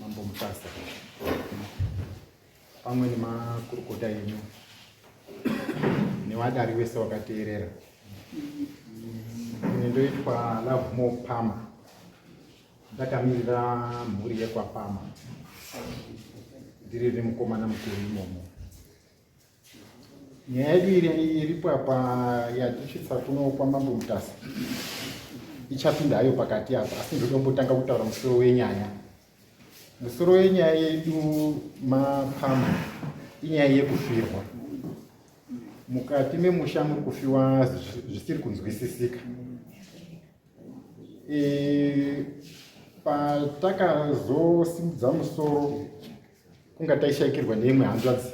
Mambo Mutasa pamwe nemakurukota enyu nevadari wese wakateerera. Ini ndoitwa Lovemore Pama, ndakamirira mhuri yekwaPama, ndiri mukomana mukuru imomo. Nyaya yedu iri iripo apa yatisvitsa kuno kwaMambo Mutasa ichapinda hayo pakati apa, asi ndodombotanga kutaura musoro wenyaya. Musoro wenyaya yedu mapama inyaya yekufirwa. Mukati memusha muri kufiwa zvisiri kunzwisisika. E, patakazosimudza musoro kunga taishaikirwa neimwe hanzvadzi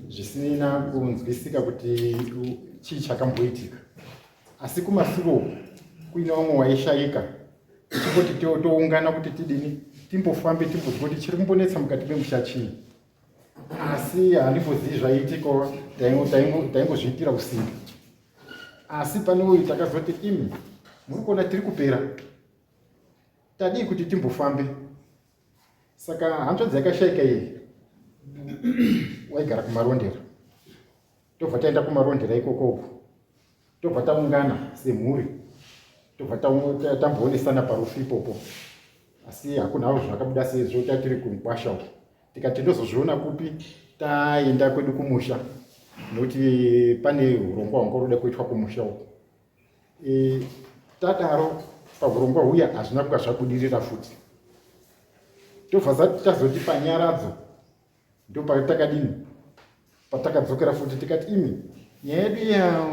zvisina kunzwisika kuti chii chakamboitika asi kumasure uku kuine vamwe waishaika tichingoti toungana kuti tidini timbofambe timbozwa kuti chiri kumbonetsa mukati memusha chii asi handimbozivi zvaiitika taingozviitira usiku asi pane uyu takazoti imi muri kuona tiri kupera tadii kuti timbofambe Saka hanzvadzi yakashaika iyi waigara kumarondera, tobva taenda kumarondera ikoko uko, tobva taungana semhuri, tobva tamboonesana parufu ipopo, asi hakuna hazvo zvakabuda sezvo tatiri kumukwasha uko, tikati ndozozviona kupi taenda kwedu kumusha nokuti pane urongwa hwanga ruda kuitwa kumusha uko. E, tadaro pahurongwa huya hazvina kuka zvabudirira futi tobva tazoti panyaradzo ndopatakadini patakadzokera futi tikati imi nyaya yedu iya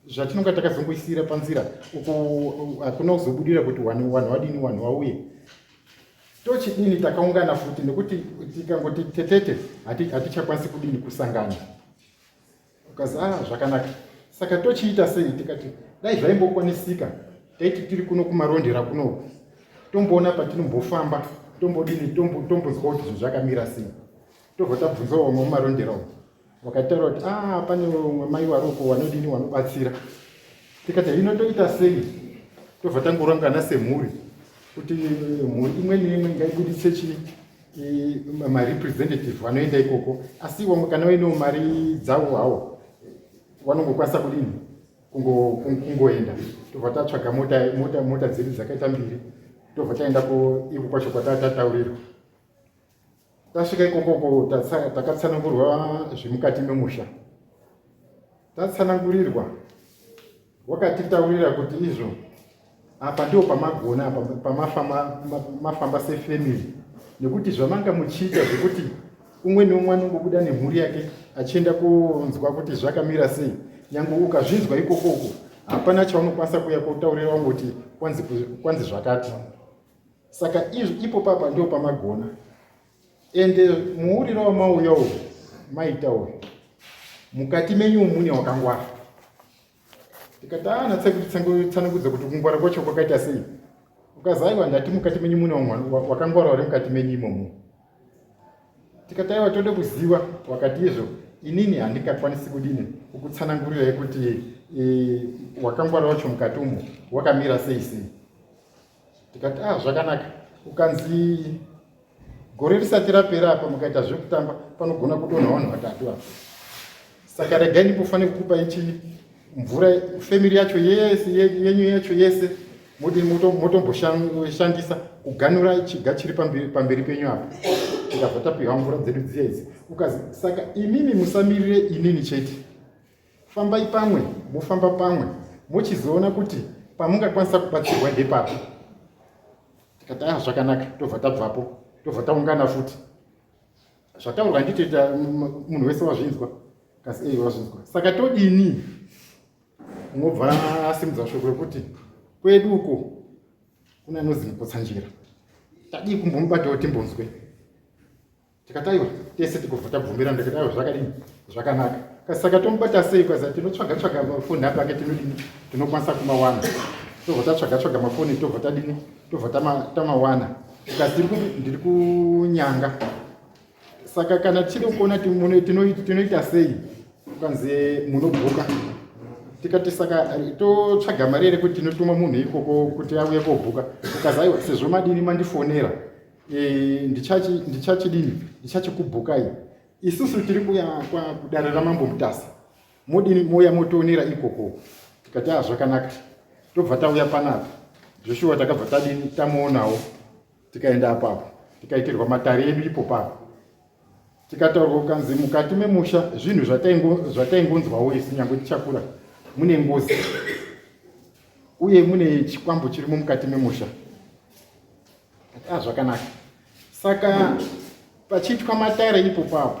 zvatinonga takazongoisira panzira uku hakuna kuzobudira kuti wanhu wadini wanhu wauye tochidini takaungana futi nekuti tikangoti tetete hatichakwanisi kudini kusangana ukazi ah zvakanaka saka tochiita sei tikati dai zvaimbokwanisika taiti tiri kuno kumarondera kunoku tomboona patinombofamba tombodini tombonzwa kuti zvinhu zvakamira sei tobva tabvunzawo vamwe mumarondera umu vakataura kuti ah pane umwe mai waroko wanodini wanobatsira tikati hino toita sei tobva tangorangana semhuri kuti mhuri imwe neimwe ngaibuditse chii marepresentative vanoenda ikoko asi vamwe kana vainewo mari dzavo hawo vanongokwanisa kudini kungoenda tobva tatsvaga mota, mota, mota dzedu dzakaita mbiri tobva taenda iko kwacho kwatataurirwa tasvika ikokoko takatsanangurwa zvemukati memusha tatsanangurirwa wakatitaurira kuti izvo apa ndipo pamagona apa pamafamba sefamily nekuti zvamanga muchiita zvekuti umwe neumwe anongobuda nemhuri yake achienda kunzwa kuti zvakamira sei nyange ukazvinzwa ikoko uko hapana chaunokwanisa kuya kotaurira wangu kuti kwanzi zvakati saka izvo ipo papa ndipo pamagona ende muuriro wamauya uyu maita uyu mukati menyu mune wakangwara tikati ah natsanangudza kuti kungwara kwacho kwakaita sei ukazi aiwa ndati mukati menyu mune wakangwara wari mukati menyu imomo tikati aiwa tode kuziva wakati izvo inini handingakwanisi kudini kukutsanangurirai kuti e, wakangwara wacho mukati umo wakamira sei sei tikati ah zvakanaka ukanzi gore risati rapera apa mukaita zvekutamba panogona kudonha vanhu vatatu apa saka regai ndimbofanira kukupa ichi mvura family yacho yese yenyu yacho yese modi motomboshandisa kuganura chiga chiri pamberi penyu apa tikabva tapiwa mvura dzedu dziya idzi ukazi saka imimi musamirire inini chete fambai pamwe mofamba pamwe mochizoona kuti pamungakwanisa kubatsirwa ndepapi tikati ah zvakanaka tobva tabvapo tobva taungana futi zvataurwa nditoita munhu wese wazvinzwa kasi ei wazvinzwa saka todini unobva asimudza shoko rekuti kwedu uko kuna anozi mukotsanjera tadii kumbomubatawo timbonzwe tikati aiwa tese tikubva tabvumirana ndikati aiwa zvakadini zvakanaka saka tomubata sei kwaza tinotsvaga tsvaga mafoni apo ake tinodini tinokwanisa kumawana tobva tatsvaga tsvaga mafoni tobva tadini tobva tamawana because ndiri kunyanga saka kana tichida kuona tinoita sei ukanzi munobhuka tikati saka totsvaga mari here kuti tinotuma munhu ikoko kuti auye kobhuka ukazi aiwa sezvo madini mandifonera E, ndichachidini, ndichachikubhukai. Isusu tiri kuya kudare raMambo Mutasa, modini mouya motionera ikoko. Tikati a ah, zvakanaka. Tobva tauya panapa zveshuwa, takabva tadini, tamuonawo, tikaenda apapo, tikaitirwa matare edu ipo papo, tikataurwa kukanzi mukati memusha zvinhu zvataingonzwawo isu nyange tichakura, mune ngozi uye mune chikwambo chirimo mukati memusha. Ah, zvakanaka. Saka pachiitwa matare ipo papo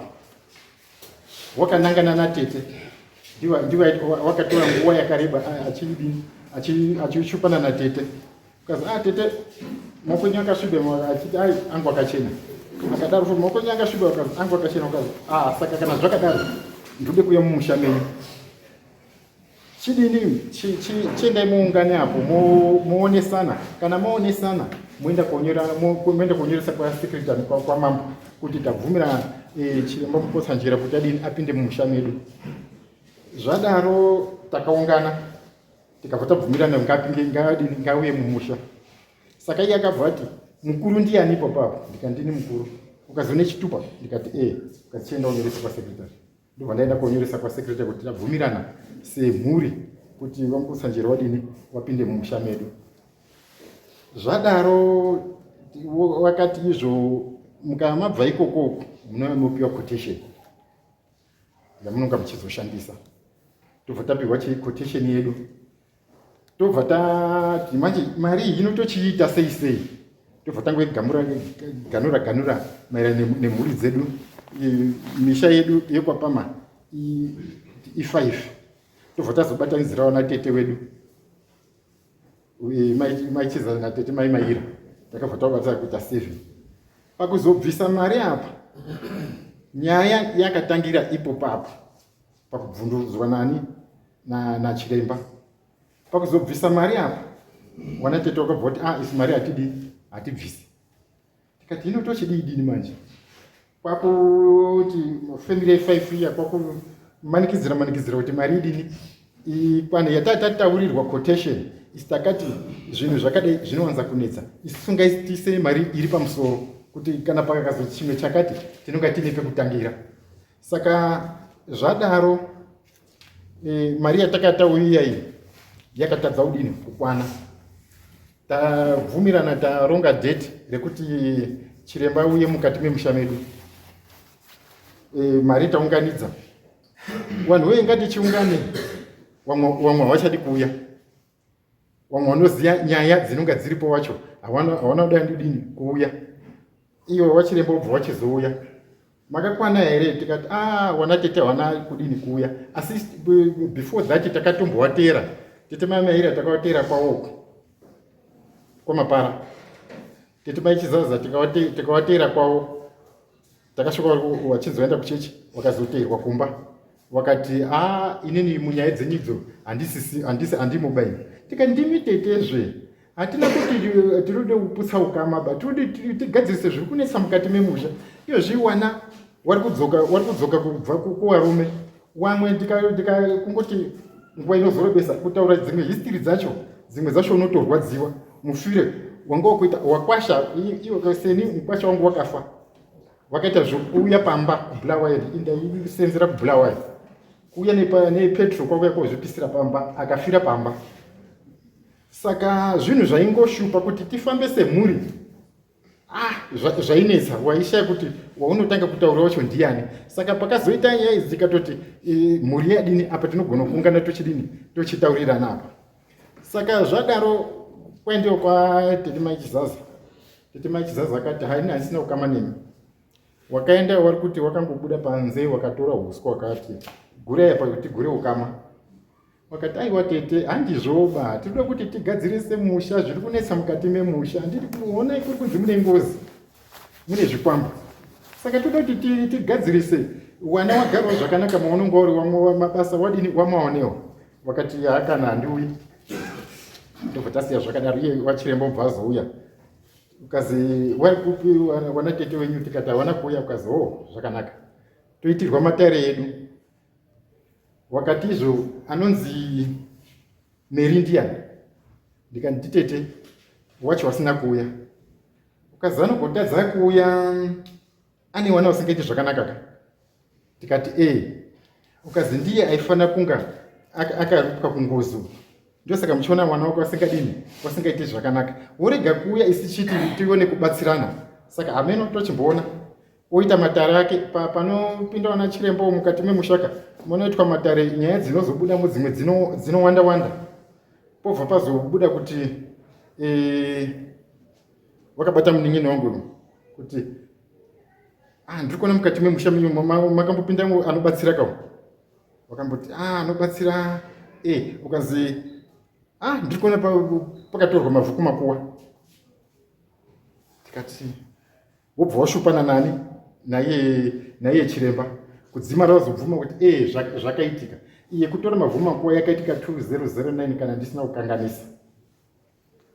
wakanangana natete, wakatora nguva yakareba achidini, achishupana natete. Ukazi, ah, tete, maoko enyu akasviba. Achiti, ai, angu akachena. Akadaro futi, maoko enyu akasviba. Ukazi, angu akachena. Ukazi, ah, saka kana zvakadaro ndode kuuya mumusha menyu. Chidini, chiendai muungane apo, muonesana. Kana maonesana, moenda kuonyoresa kwasecretary kwamambo kuti tabvumira chiremba Mukotsanjera kuti adini, apinde mumusha medu. Zvadaro takaungana, tikabva tabvumirana, ngapinde, ngadini, ngauye mumusha. Saka iye akabva ati, mukuru ndiani ipo papo? Ndikandini mukuru. Ukazone chitupa? Ndikati e. Ukati, chienda unyoresa kwasecretary. Ndobva ndaenda kuonyoresa kwasecretary kuti tabvumirana semhuri kuti vaMukotsanjera wadini, wapinde mumusha medu. Zvadaro wakati izvo mukama mabva ikokoko munouya mopiwa quotation yamunonga muchizoshandisa. Tobva tapiwa quotation yedu, tobva tati manje mari iyi inotochiita sei sei. Tobva tangoigamura, ganura ganura maererano nemhuri dzedu. Misha yedu yekwapama i5, tobva tazobatanidzirawo natete wedu Maichiza natete Mai Maira, takabva tabatira kuita 7. Pakuzobvisa mari apa, nyaya yakatangira ipo papo pakubvundurudzwa nani, nachiremba. Pakuzobvisa mari apa, wana tete wakabva kuti, ah, isi mari hatidi, hatibvisi. Tikati, hino tochidii dini manje? Kwakuti family ye5 iya kwakumanikidzira manikidzira kuti mari idini, ikwane yatataurirwa quotation. Isi takati zvinhu zvakadai zvinowanza kunetsa, isusu ngaitiise mari iri pamusoro kuti kana pakakazo chimwe chakati tinonga tiine pekutangira. Saka zvadaro mari yatakatauya iyi yakatadza kudini, kukwana. Tabvumirana, taronga date rekuti chiremba uye mukati memusha medu, mari taunganidza, vanhu weye ngatichiungane. Wamwe havachadi kuuya, vamwe vanoziva nyaya dzinonga dziripo wacho hawana kuda ndidini kuuya. Iwe wachiremba ubva wachizouya, makakwana here? Tikati, a ah, wana tete hawana kudini, kuuya. Asi before that takatombovatera tete Mai Maira, takavatera kwawoko kwamapara. Tete Mai Chizaza tikavatera kwavo, takasvika vachizoenda kuchechi, vakazoteerwa kumba. Wakati, a ah, inini munyaya dzenyidzo handisi, handimubaini. Tikati, ndimi tetezve, hatina kuti tirode kuputsa ukama ba, tirode tigadzirise zviri kunetsa mukati memusha. Iyo zviwana wari kudzoka, wari kudzoka kubva kuvarume wamwe. Kungoti nguva inozorebesa kutaura dzimwe history dzacho, dzimwe dzacho unotorwadziwa mufire wanga wakuita wakwasha. Iwe seni, mukwasha wangu wakafa, wakaita zvokuuya pamba kuBulawayo, indaisenzera kuBulawayo, kuuya nepetrol, kwakuya kozvipisira pamba, akafira pamba. Saka zvinhu zvaingoshupa kuti tifambe semhuri. Ah, zvainetsa, waishaya kuti waunotanga kutaura wacho ndiani. Saka pakazoita nyaya idzi, tikatoti mhuri yadini apa, tinogona kuungana, tochidini, tochitaurirana apa. Saka zvadaro kwaendiwa kwatete Mai Chizaza. Tete Mai Chizaza akati, haini handisina kukama nemi. Wakaenda, wari kuti wakangobuda panze, wakatora uswa, wakati gurai apa kuti gure ukama. Wakati, aiwa tete, handizvoba, tinoda kuti tigadzirise musha, zviri kunetsa mukati memusha. Handiti kuonai kuri kunzi mune ngozi, mune zvikwambo, saka toda kuti tigadzirise, wana wagarwa zvakanaka maunonga uri, wamwe mabasa wadini, wamaonewo. Wakati, hakana, handiuyi. Ndobva tasiya zvakadaro. Iye wachiremba ubva azouya, ukazi, wari kupi wana tete wenyu? Tikati, hawana kuuya. Ukazi, o oh, zvakanaka. Toitirwa matare edu. Wakati izvo anonzi Meri ndiani? Ndikati, nditete wacho wasina kuuya. Ukazi anogotadza kuuya ane wana usingaiti zvakanaka ka? Tikati e. Ukazi ndiye aifanira kunga akaripwa kungozi uku. Ndosaka muchiona mwana wako asingadini, wasingaiti zvakanaka. Worega kuuya isi chiti tione kubatsirana. Saka hameno tochimboona. Oita matare ake panopinda vana chiremba mukati memushaka munoitwa matare nyaya dzinozobuda mudzimwe dzinowanda wanda. Pobva pazobuda kuti e, wakabata munin'ina wangu kuti ah, ndiri kuona mukati memusha menyu makambopinda anobatsira kawo wakamboti ah, anobatsira e ukazi ah, ndiri kuona pakatorwa mavhu kumakuwa tikati wobva washupana nani naiye naiye chiremba kudzima razobvuma kuti e zvakaitika iye kutora mavhu makuwa yakaitika 2009 kana ndisina kukanganisa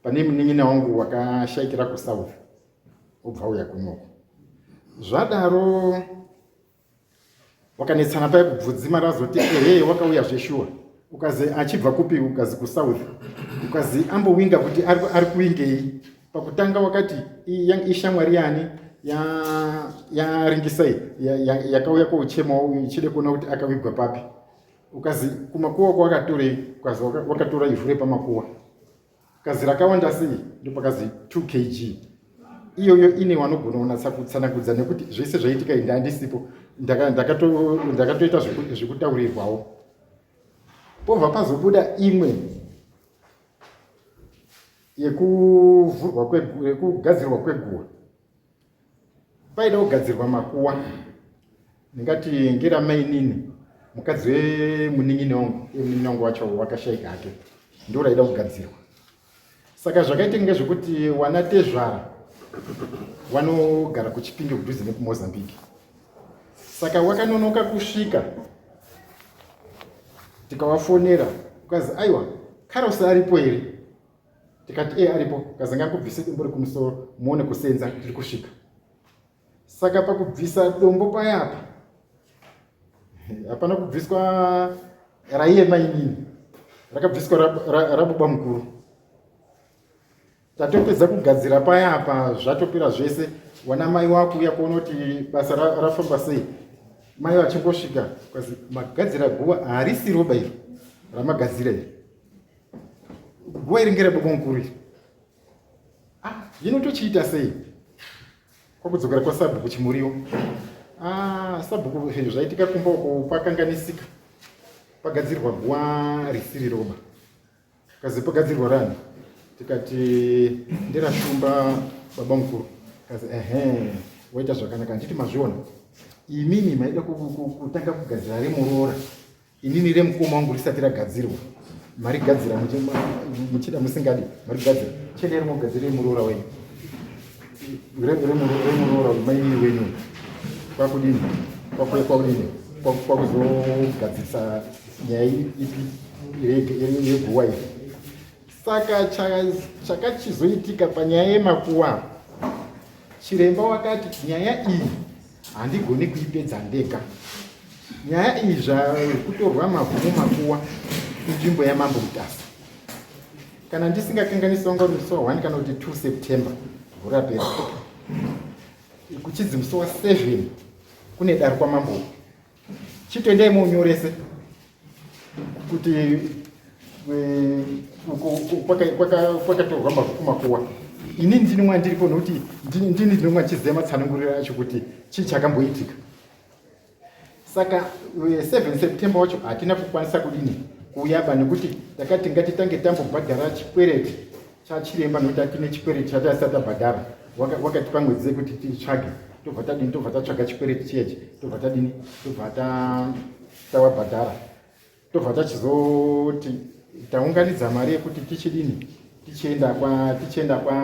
pane munin'ina wangu wakashaikira kusouth obva auya kunoko zvadaro wakanetsana paye kubvudzima razoti ehe wakauya zveshuwa ukazi achibva kupi ukazi kusouth ukazi ambowinga kuti ari kuwingei pakutanga wakati ishamwari yani yaringisai yakauya kouchema ichide kuona kuti akawigwa papi ukazi kumakuwa kwawakatorei ukazi wakatora ivhu repamakuwa kazi rakawanda sei ndopakazi 2 kg iyoyo ine wanogona kunatsa kutsanangudza nekuti zvese zvaitika inda andisipo ndakatoita zvekutaurirwawo pobva pazobuda imwe yekuvhurwa yekugadzirwa kweguwa paida kugadzirwa makuwa ndingati ngeramainini mukadzi wemunin'ini wangu munin'ini wangu wacho wakashaika hake ndo raida kugadzirwa saka zvakaitika ngezvekuti wana tezvara wanogara kuchipinge kudhuze nekumozambique saka wakanonoka kusvika tikawafonera ukazi aiwa karosi aripo here tikati e aripo kazi ngakubvise dombo rekumusoro muone kusenza tiri kusvika saka pakubvisa dombo payapa hapana kubviswa raiye mainini rakabviswa rababa mukuru tatopedza kugadzira paya apa zvatopera zvese wana mai wakuuya kuona kuti basa rafamba sei mai vachingosvika kazi magadzira guva harisi roba iro ramagadzira iri guva iri ngerababa mukuru iri ah hino tochiita sei kwakudzokera kwasabhuku chimuriwo ah sabhuku zvaitika kumba uko pakanganisika pagadzirwa guva risiri roba kazi pagadzirwa rani tikati nderashumba baba mukuru kazi ehe waita zvakanaka handiti mazviona imimi maida kutanga kugadzira remuroora inini remukoma wangu risati ragadzirwa marigadzira muchida musingadi marigadzira chete rimogadzira remuroora wenyu remuroora mainini wenyu kwakudini kwakuya kwakudini kwakuzogadzirisa nyaya ipi yeguwa iyi saka chakachizoitika panyaya yemakuwa chiremba wakati nyaya iyi handigoni kuipedza ndega nyaya iyi zvakutorwa mavhu mumakuwa inzvimbo yamambo mutasa kana ndisingakanganisi wanga uri musi wa 1 kana kuti 2 september gore rapera kuchidzi musi wa 7 kune dare kwamambo chitoendai munyorese kuti eh, kwakatorwa mavhu kumakuwa ini ndini mwandiripo nokuti ndini ndinonga ndichiziva matsananguriro acho kuti chii chakamboitika saka 7 eh, september wacho hatina kukwanisa kudini kuuyaba nekuti takati ngatitange tambobhadhara chikwereti chachiremba nokuti atine chikwereti chatasati tabhadhara wakatipa mwedzi yekuti titsvage tobva tadini tobva tatsvaga chikwereti chiyechi tobva tadini tobva tawabhadhara tobva tachizoti taunganidza mari yekuti tichidini tichienda kwa tichienda kwa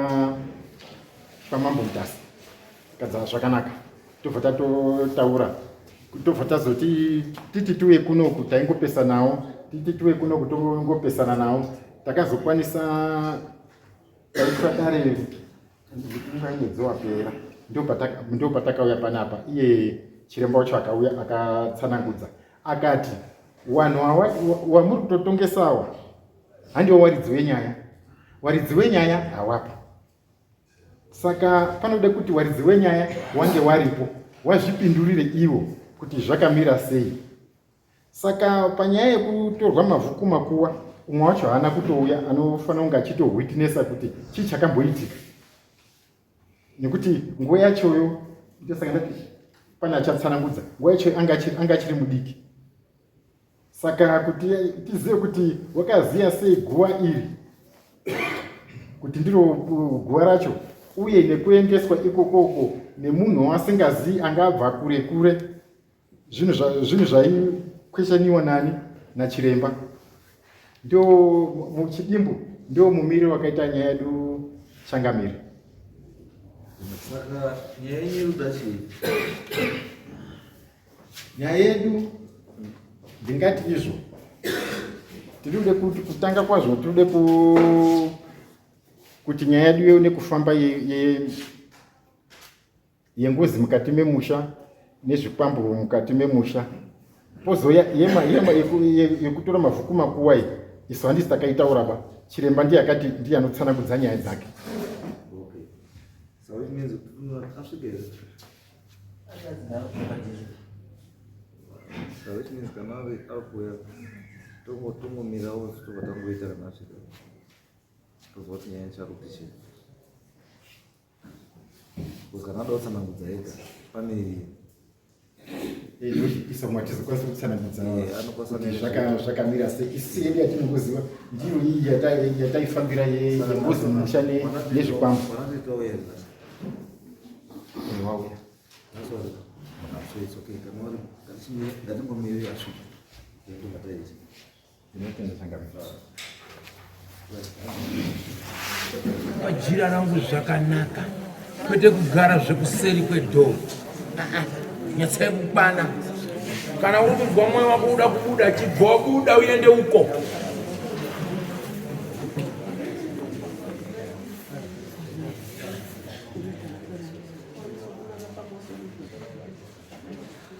kwamambo mutasa kadza zvakanaka tobva tatotaura tobva tazoti titi tiuye kunoku taingopesanawo titi tiuye kunoku tongopesana nawo takazokwanisa taitwa dare mwedzi wapera ndo patakauya panapa iye chiremba wacho akauya akatsanangudza akati wanhu wamuri kutotongesawa handiwo waridzi wenyaya waridzi wenyaya hawapo. Saka panoda kuti waridzi wenyaya wange waripo wazvipindurire ivo kuti zvakamira sei. Saka panyaya yekutorwa mavhu kumakuwa, umwe wacho haana kutouya, anofanira kunge achitowitnessa kuti chii chakamboitika, nekuti nguva yachoyo ndosaka ndati pane achatsanangudza, nguva yachoyo anga achiri mudiki. Saka kuti tizive kuti wakaziya sei guva iri kuti ndiro guva racho, uye nekuendeswa ikokoko nemunhu wasingazivi angabva kure kure, zvinhu zvaikweshaniwa nani nachiremba. Ndo muchidimbu ndo mumiri wakaita nyaya yedu changamire. Saka nyaya yenyu iri chii? Nyaya yedu ndingati izvo tirikude kuti kutanga kwazvo tirikude kuti nyaya yedu ione kufamba yengozi mukati memusha nezvikwambo mukati memusha, pozouya yekutora mavhu kumakuwa iyi, isu handisi takaitaura ba, chiremba ndiye akati ndiye anotsanangudza nyaya dzake. Okay. So it means asvike here? So it means kana ave akuuya tongomirawo tobva tangoita kana asvika tozwa kuti nyaya yacho ari kuti chii. Because kana ada kutsanangudza ega pane isa mwe atizokwanisa kutsanangudza kuti zvakamira sei. Isi yedu yatinongoziva ndiyo iyi yataifambira yengozi mumusha nezvikwambo. Wauya. Ngatingomiri asvika. Ndinotenda changamire. Pajira rangu zvakanaka kwete kugara zvekuseri kwedhoo. Nyatsai kukwana. Kana uri kunzwa mwoyo wako uda kubuda, chibva wabuda uende uko.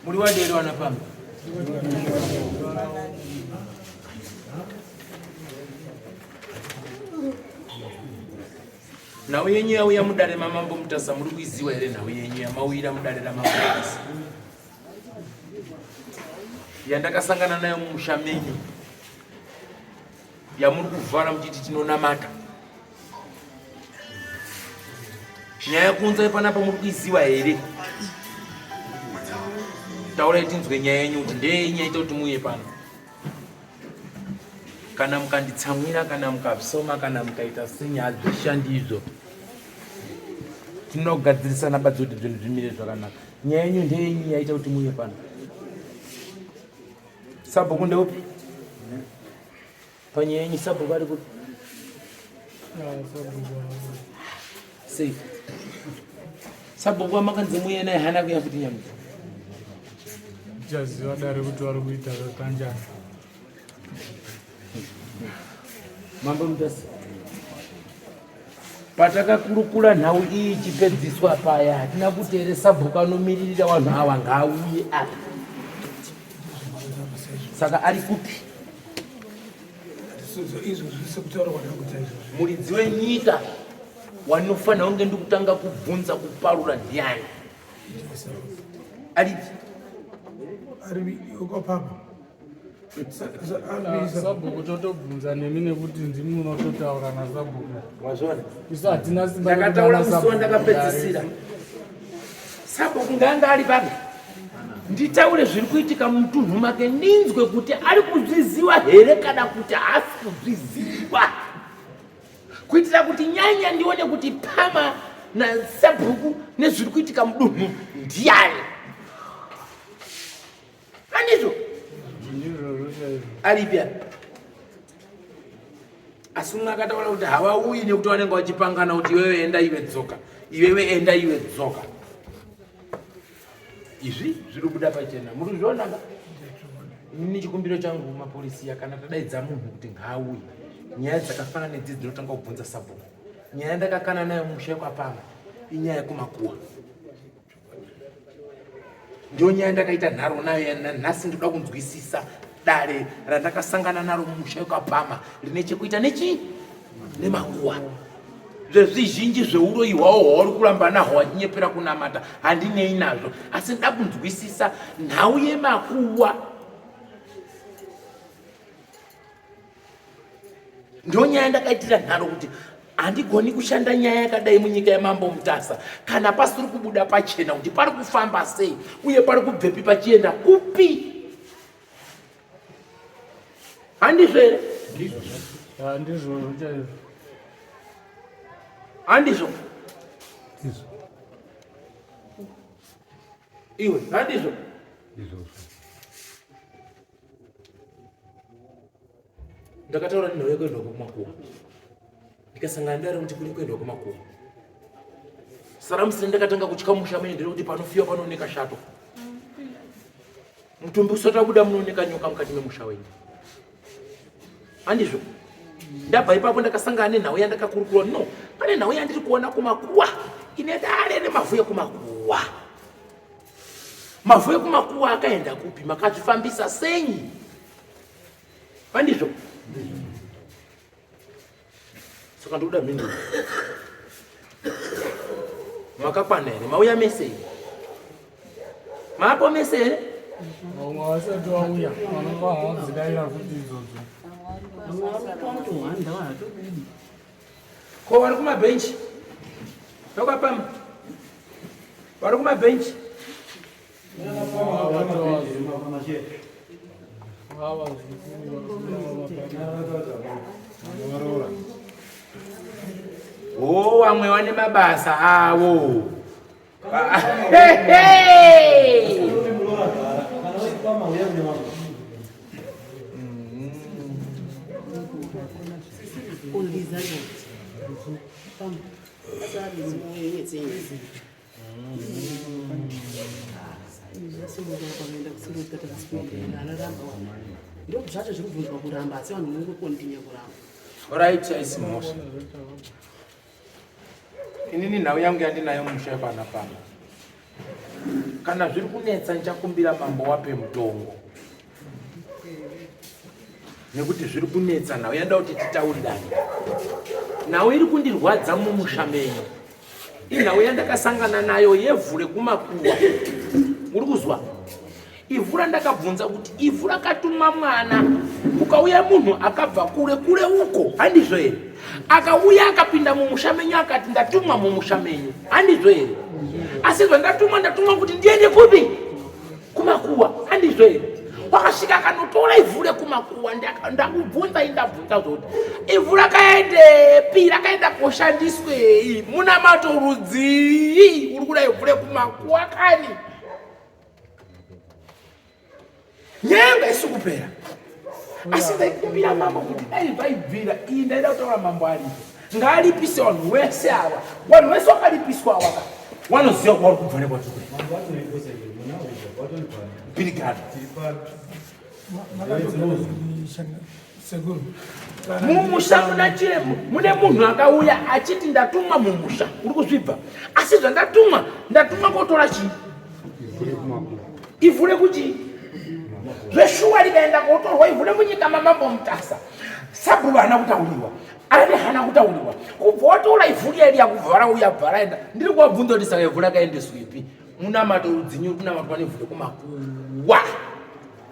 Muri wadero wana pamba. Nhau yenyu yauya mudare mamambo Mutasa, muri kuiziwa here nhau yenyu yamauyira mudare ramambo Mutasa yandakasangana nayo mumusha menyu yamuri kuvhara muchiti tinonamata? Nyaya kunzai panapa muri kuiziva here? Taurai tinzwe nyaya yenyu kuti ndeye yaita kuti muuye pano. Kana mukanditsamwira, kana mukasoma, kana mukaita senya, hazvishandi izvo. Tinogadzirisana badzi kuti zvinhu zvimire zvakanaka. Nyaya yenyu ndeyenyu yaita kuti muuye pano. Sabhuku ndeupi? Panyaya yenyu sabhuku ari kupi? Sei? Sabhuku wamakanzi muye naye haana kuya futi nyama. Ndichaziva dare kuti vari kuita zvakanjani. Mambo Mutasa. Patakakurukura nhau iyi ichipedziswa paya, hatina kuti here sabhuku anomiririra vanhu ava ngaauye apa. Saka ari kupi? Muridzi wenyika wanofanira kunge ndikutanga kubvunza kuparura ndiani? Aripi? Ari papa. Sabhuku totobvunza nemi nekuti ndimi munototaura nasabhuku. Wazviona? Isu hatina simba. Ndakataura musi wandakapedzisira. Sabhuku ngaanga ari papi? Nditaure zviri kuitika mutunhu make ndinzwe kuti ari kuzviziva here kana kuti haasi kuzviziva, kuitira kuti nyanya ndione kuti pama nasabhuku nezviri kuitika mudunhu ndiani. Handizvo? Aripi apa? Asi umwe akataura kuti havauyi nekuti vanenge vachipangana kuti iwewe enda iwe dzoka, iwewe enda iwe dzoka. Izvi zviri kubuda pachena, muri kuzviona ka? Ini chikumbiro changu kumapolisiya, kana tadaidza munhu kuti ngaauye, nyaya dzakafanana nedzi dzinotanga kubvunza sabhuku. Nyaya ndakakana nayo musha wekwapama inyaya yekumakuwa, ndiyo nyaya ndakaita nharo nayo nhasi. Ndoda kunzwisisa dare randakasangana naro mumusha wekwapama rine chekuita nechii nemakuwa. Zvezvizhinji zveuroyi hwawo hwauri kuramba nahwo wachinyepera kunamata handinei nazvo, asi nda kunzwisisa nhau yemakuwa. Ndonyaya ndakaitira nharo kuti handigoni kushanda nyaya yakadai munyika yamambo Mutasa kana pasiri kubuda pachena kuti pari kufamba sei uye pari kubvepi pachienda kupi. Handizvo here? Handizvozvo chaizvo. Handizvo iwe, handizvo. Ndakataura nenhau yekuendwa kumakuwa, ndikasangana ndare kuti kune kuendwa kumakuwa. Saramusire ndakatanga kutya musha mene ndere kuti panofiwa panooneka shato, mutumbi usati wabuda munooneka nyoka mukati memusha wenyu. Handizvo? Ndabva ipapo ndakasangana nenhau yandakakurukura. No, pane nhau yandiri kuona kumakuwa ine dare nemavhu ekumakuwa. Mavhu ekumakuwa akaenda kupi? Makazvifambisa sei? Handizvo? Saka ndoda mhinduro. Makakwana here? Mauya mese here? Maapo mese here? Vamwe vasati vauya vanonga vadzidaira futi idzodzo. Ko vari kumabhenji? Tokapama. Vari kumabhenji? Oh, vamwe vane mabasa avo. Ndozvacho zviri kubvunzwa kuramba, asi vanhu mungokontinya kuramba. Right, haisi mhosva. Inini nhau yangu yandinayo musha yepana pano, kana zviri kunetsa ndichakumbira mambo wape mutongo, nekuti zviri kunetsa. Nhau yanda kuti titaurirane, nhau iri kundirwadza mumusha menyu inhau yandakasangana nayo yevhu rekumakuwa. Muri kuzwa? Ivhu randakabvunza kuti ivhu rakatumwa mwana, kukauya munhu akabva kure kure uko, handizvo here? Akauya akapinda mumusha menyu akati ndatumwa mumusha menyu, handizvo here? Asi zvandatumwa, ndatumwa kuti ndiende kupi? Kumakuwa, handizvo here? Wakasvika akanotora ivhu rekumakuwa. Ndakubvunza, indabvunza zvoti ivhu rakaendepi, rakaenda koshandiswei, munamato rudzii uri kuda ivhu rekumakuwa kani? Nyaya isi kupera, asi ndaikumbira mambo kuti dai zvaibvira, iyi ndaida kutaura mambo aripo, ngaalipise vanhu wese ava. Vanhu vese wakalipiswa ava ka wanoziva kwauri kubva nekwatiri kuenda. Mumusha muna chiremu mune munhu akauya achiti ndatumwa mumusha, uri kuzvibva, asi zvandatumwa, ndatumwa kotora chii? Ivhu rekuchii? Zveshuwa rikaenda kotorwa ivhu remunyika mamambo Mutasa, sabhuku haana kutaurirwa, ani haana kutaurirwa, kubva watora ivhu riya riya, kubva rauya bva raenda. Ndiri kuvabvunza kuti saka ivhu rakaendeswepi? Munamato rudzinyi uri kunamatwa nevhu rekumakuwa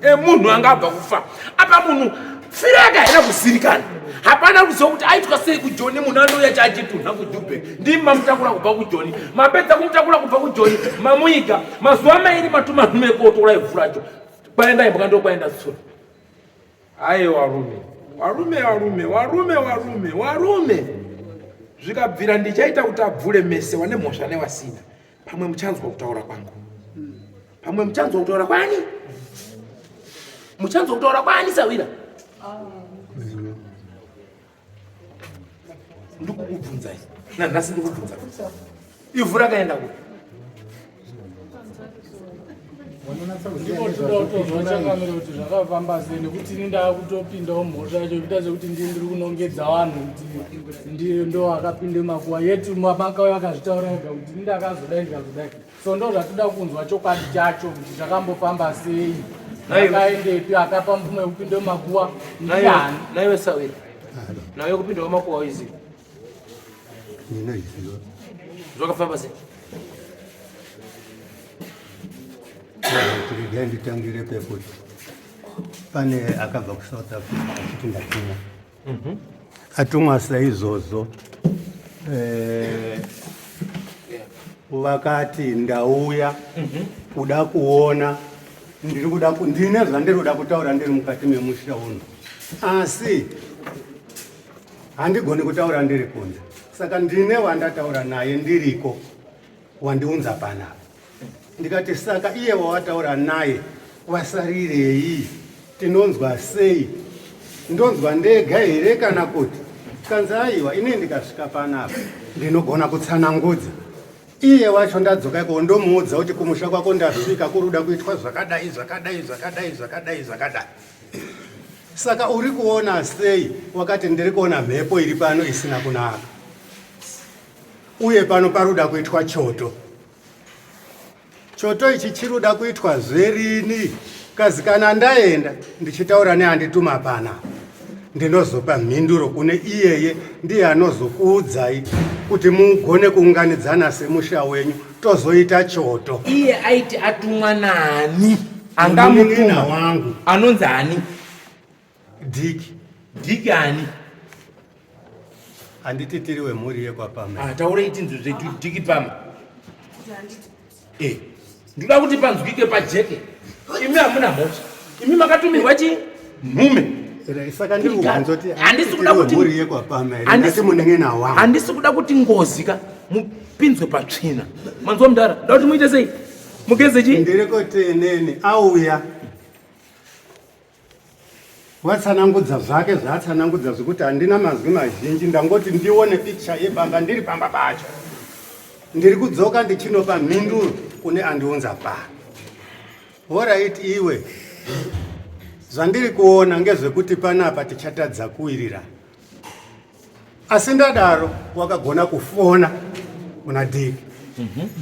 emunhu anga abva kufa? Apa munhu firo yake haina kuzirikana, hapana kuziva kuti aitwa sei kujoni. Munhu anouya chaachitunha kuJubek, ndimi mamutakura kubva kujoni, mapedza kumutakura kubva kujoni, mamuiga mazuva mairi, matuma nhume kotora ivhu racho. Kwaenda imbwa ndokwaenda tsuro. Aye, warume, warume, warume, warume, warume, warume, zvikabvira ndichaita kuti abvure mese wane mhosva newasina. Pamwe muchanzwa kutaura kwangu, pamwe muchanzwa kutaura kwani, muchanzwa kutaura kwani. Sawira, ndikukubvunzai nanhasi, ndikubvunza, ivhu rakaenda kupi? Ndinotoda kuti zvakafamba sei, nekuti ini ndaakutopindawo mhosva yacho kuita sekuti ndii ndiri kunongedza vanhu kuti ndo akapinde makuwa yetu. Makauya akazvitaura ega kuti ini ndakazodai, ndikazodai. So ndo zvatoda kunzwa chokwadi chacho kuti zvakambofamba sei, akaendepi, akapa mvumo yekupinda makuwa ndiani? Naiwe Sawira, nawe kupindawo makuwa uizivi? Ndinoiziva. Zvakafamba sei? Regai nditangire pekuti pane akabva kuSouth Africa achiti ndatumwa. Atumwa saizvozvo vakati ndauya kuda kuona ndiri kuda ndine zvandiri kuda kutaura ndiri mukati memusha uno asi handigoni kutaura ndiri kunze saka ndine wandataura naye ndiriko wandiunza panapa ndikati saka iye wawataura naye wasarirei tinonzwa sei ndonzwa ndega here kana kuti kanzi aiwa ini ndikasvika panapa ndinogona kutsanangudza iye wacho ndadzoka ikoko ndomuudza kuti kumusha kwako ndasvika kuri kuda kuitwa zvakadai zvakadai zvakadai zvakadai zvakadai saka uri kuona sei wakati ndiri kuona mhepo iri pano isina kunaka uye pano paruda kuitwa choto choto ichi chiruda kuitwa zverini kazi kana ndaenda ndichitaura neandituma pana ndinozopa mhinduro kune iyeye ndiye anozokuudzai kuti mugone kuunganidzana semusha wenyu tozoita choto iye aiti atumwa nani angamutuma wangu anonzi ani Diki. Diki ani? Handiti tiri wemhuri yekwaPama. Ah, taurei tinzwe zvedu Diki Pama. Eh, ndoda kuti panzwike pajeke. Imi hamuna mhosva. Imi makatumirwa chi nhume. Saka ndiri kubvunza kuti handisi kuda kuti mhuri yekwaPama here? Handisi munen'ena wangu. Handisi kuda kuti ngozi ka mupinzwe patsvina. Manzwa mudhara, ndoda kuti muite sei? Mugeze chi? Ndiri kuti inini auya Watsanangudza zvake zvaatsanangudza zvekuti handina mazwi mazhinji ndangoti ndione picture yepamba ndiri pamba pacho. Ndiri kudzoka ndichinopa mhinduro kune andiunza pano. Horait iwe zvandiri kuona ngezvekuti panapa tichatadza kuwirirana. Asi ndadaro wakagona kufona kuna Dick.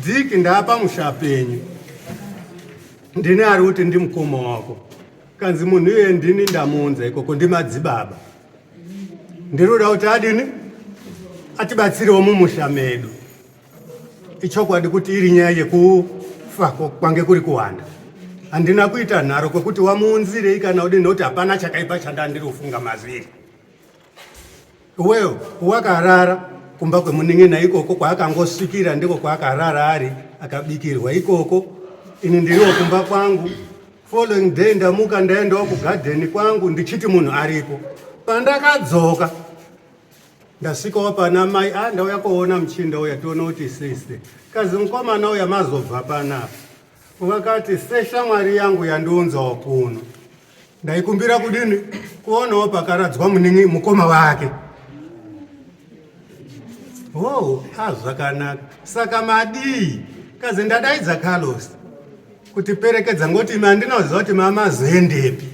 Dick ndapa musha penyu. Ndine ari kuti ndimukoma wako. Kanzi munhu iye ndini ndamuunza ikoko ndimadzibaba. Ndinoda kuti adini atibatsirewo mumusha medu. Ichokwadi kuti iri nyaya yekufa kwange kuri kuwanda. Handina kuita nharo kwekuti wamuunzirei kana udini nokuti hapana chakaipa chandandiri kufunga mazviri. Well, wakarara kumba kwemunin'ina ikoko kwaakangosvikira ndiko kwaakarara ari akabikirwa ikoko. Ini ndiriwo kumba kwangu. Following day ndamuka ndaendawo kugadheni kwangu ndichiti munhu ariko. Pandakadzoka ndasvikawo pana mai ah ndauya koona muchinda uya tione kuti sei sei. Kazi mukomana uya mazobva panapa. Vakati seshamwari yangu yandiunzawo kuno. Ndaikumbira kudini kuonawo pakaradzwa muningi mukoma wake. Oh, ah zvakanaka. Saka madii? Kazi ndadaidza Carlos kuti perekedza ngoti imi handina kuziva kuti mamazoendepi.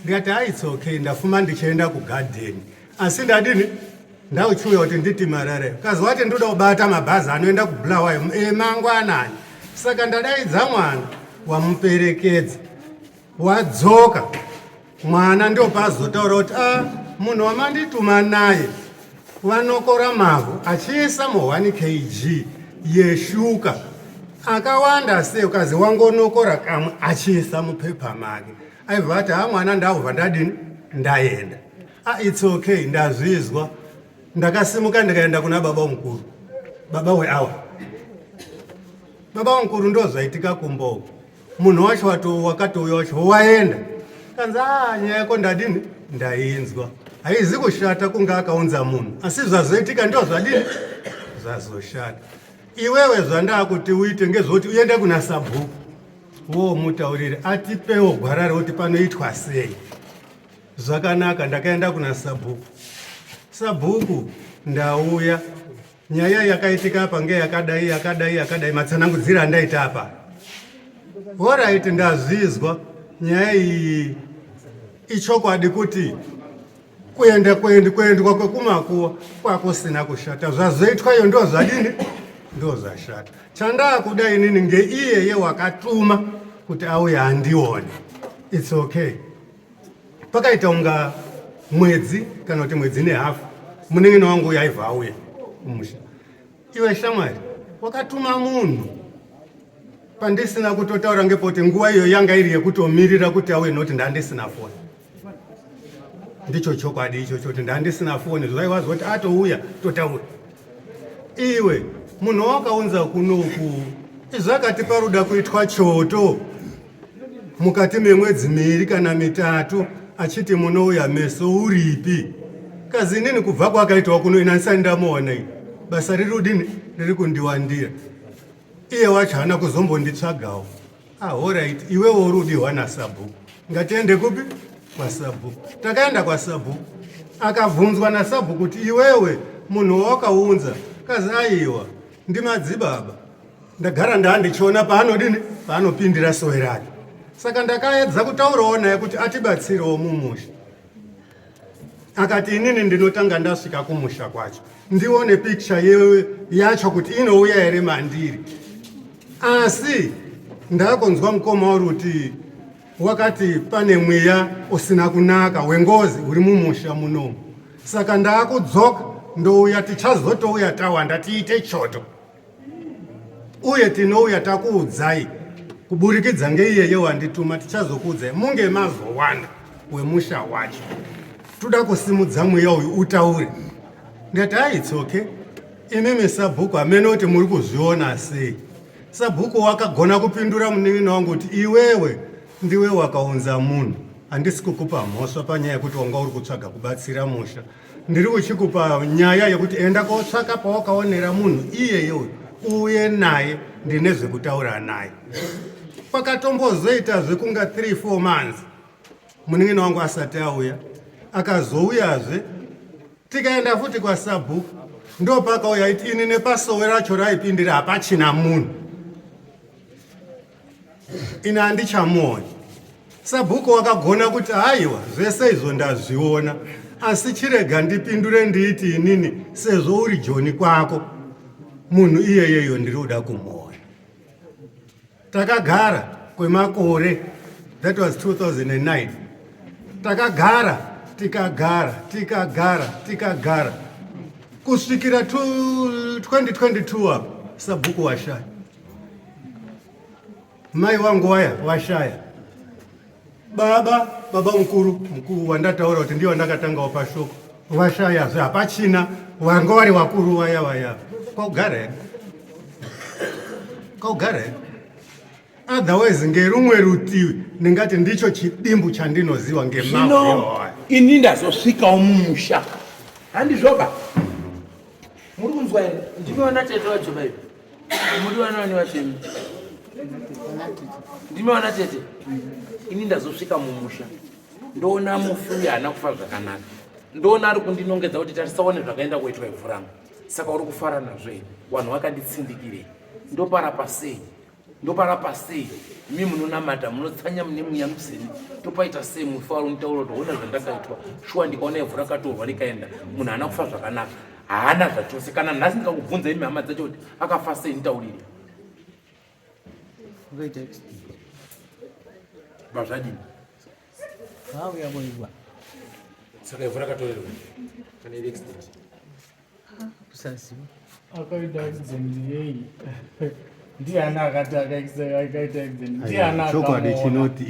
Ndikati ah it's okay ndafuma ndichienda kugarden. Asi ndadini? Ndauchiuya kuti nditi marare. Kazi wati ndoda kubata mabhazi anoenda kuBulawayo emangwanani. Saka ndadaidza mwana wamuperekedza. Wadzoka mwana ndopazotaura kuti a ah, munhu wamandituma naye vanokora mavhu achiisa mu 1 kg yeshuka akawanda sei ukazi wangonokora kamwe achiisa mupepa make aibva ati ha mwana ndakubva ndadini ndaenda a ah, its okay ndazvizwa ndakasimuka ndikaenda kuna baba mukuru baba weawa baba mukuru ndozvaitika kumboko munhu wacho wato wakatouya wacho waenda kanzi a nyaya yako ndadini ndainzwa haizi kushata kunge akaunza munhu asi zvazoitika ndo zvadini zvazoshata iwewe zvandakuti uite ngezvekuti uende kuna sabhuku womutaurire atipewo gwara rekuti panoitwa sei zvakanaka ndakaenda kuna sabhuku sabhuku ndauya Nyaya yakaitika apa ngeyakadai yakadai yakadai matsanangudziro andaita apa. Horait ndazvizwa nyaya iyi ichokwadi kuti kuenda kuendi kuendwa kwekumakuwa kwakusina kushata zvazoitwa iyo ndo zvadini ndo zvashata chandakuda inini ngeiyeye wakatuma kuti auye andione its okay pakaita unga mwedzi kana kuti mwedzi nehafu munin'ina wangu uyo aibva auya kumusha. Iwe shamwari, wakatuma munhu pandisina kutotaura ngepoti nguva iyo yanga iri yekutomirira kuti auye noti ndandisina foni. Ndicho chokwadi ichocho kuti ndandisina foni, zvaiwa zvoti atouya totaura. Iwe munhu wakaunza kunoku izvakati paruda kuitwa choto mukati memwedzi miiri kana mitatu achiti munouya meso uripi kazi inini kubva kwakaitwa kuno ina ndisati ndamuona ini basa riri kudini riri kundiwandira iye wacho haana kuzombonditsvagawo ahorait ah, iwewo uri udihwa nasabhuku ngatiende kupi kwasabhuku takaenda kwasabhuku akabvunzwa nasabhuku kuti iwewe munhu wawakaunza kazi aiwa ndimadzibaba ndagara ndandichiona paanodini paanopindira sowe rake saka ndakaedza kutaurawo naye kuti atibatsirewo mumusha akati inini ndinotanga ndasvika kumusha kwacho ndione picture yacho kuti inouya here mandiri asi ndakonzwa mukoma uri kuti wakati pane mweya usina kunaka wengozi uri mumusha munomu saka ndaakudzoka ndouya tichazotouya tawanda tiite choto uye tinouya takuudzai kuburikidza ngeiyeye wandituma tichazokuudzai munge mazowanda wemusha wacho toda kusimudza mweya uyu utaure ndati ai okay imimi sabhuku hamene kuti muri kuzviona sei sabhuku wakagona kupindura munin'ina wangu kuti iwewe ndiwe wakaunza munhu handisi kukupa mhosva panyaya yekuti wanga uri kutsvaga kubatsira musha ndiri kuchikupa nyaya yekuti enda kotsvaka pawakaonera munhu iyeye uyu uuye naye ndine zvekutaura naye pakatombozoita zvekunga 3 4 months munin'ina wangu asati auya akazouyazve tikaenda futi kwasabhuku ndopakauya iti ini nepasowe racho raipindira hapachina munhu ini handichamuoni sabhuku wakagona kuti haiwa zvese izvo ndazviona asi chirega ndipindure ndiiti inini sezvo uri joni kwako munhu iyeyeyo ndiri kuda kumuona takagara kwemakore that was 2009 takagara tikagara tikagara tikagara kusvikira 2022 apo sabhuku washaya mai wangu waya washaya baba baba mukuru mukuru wandataura kuti ndiye wandakatangawo pashoko vashayazve hapachina wanga wari wakuru waya waya kwaugara here kwaugara here otherwise ngerumwe rutivi ndingati ndicho chidimbu chandinoziva ngemazvino ini ndazosvikawo mumusha handizvoba muri kunzwa here ndimi vana tete vacho baibi muri vana vani vacho imi ndimi vana tete ini ndazosvika mumusha ndoona mufi uyo haana kufa zvakanaka ndoona ari kundinongedza kuti tarisaone zvakaenda kuitwa ivhu rangu saka uri kufara nazvo here vanhu vakanditsindikirei ndoparapa sei ndoparapa sei mi munonamata munotsanya mune mweya mutsvene topaita sei mufi wari unitaura kuti hona zvandakaitwa shuwa ndikaona ivhu rakatorwa rikaenda munhu haana kufa zvakanaka haana zvachose kana nhasi ndikakubvunza imi hama dzacho kuti akafa sei nditaurire vazvadini saka ivhu rakatorerwa kana iri accident kusaziva akaita accident yei ndiani akati akaita accident ndiani chokwadi chinoti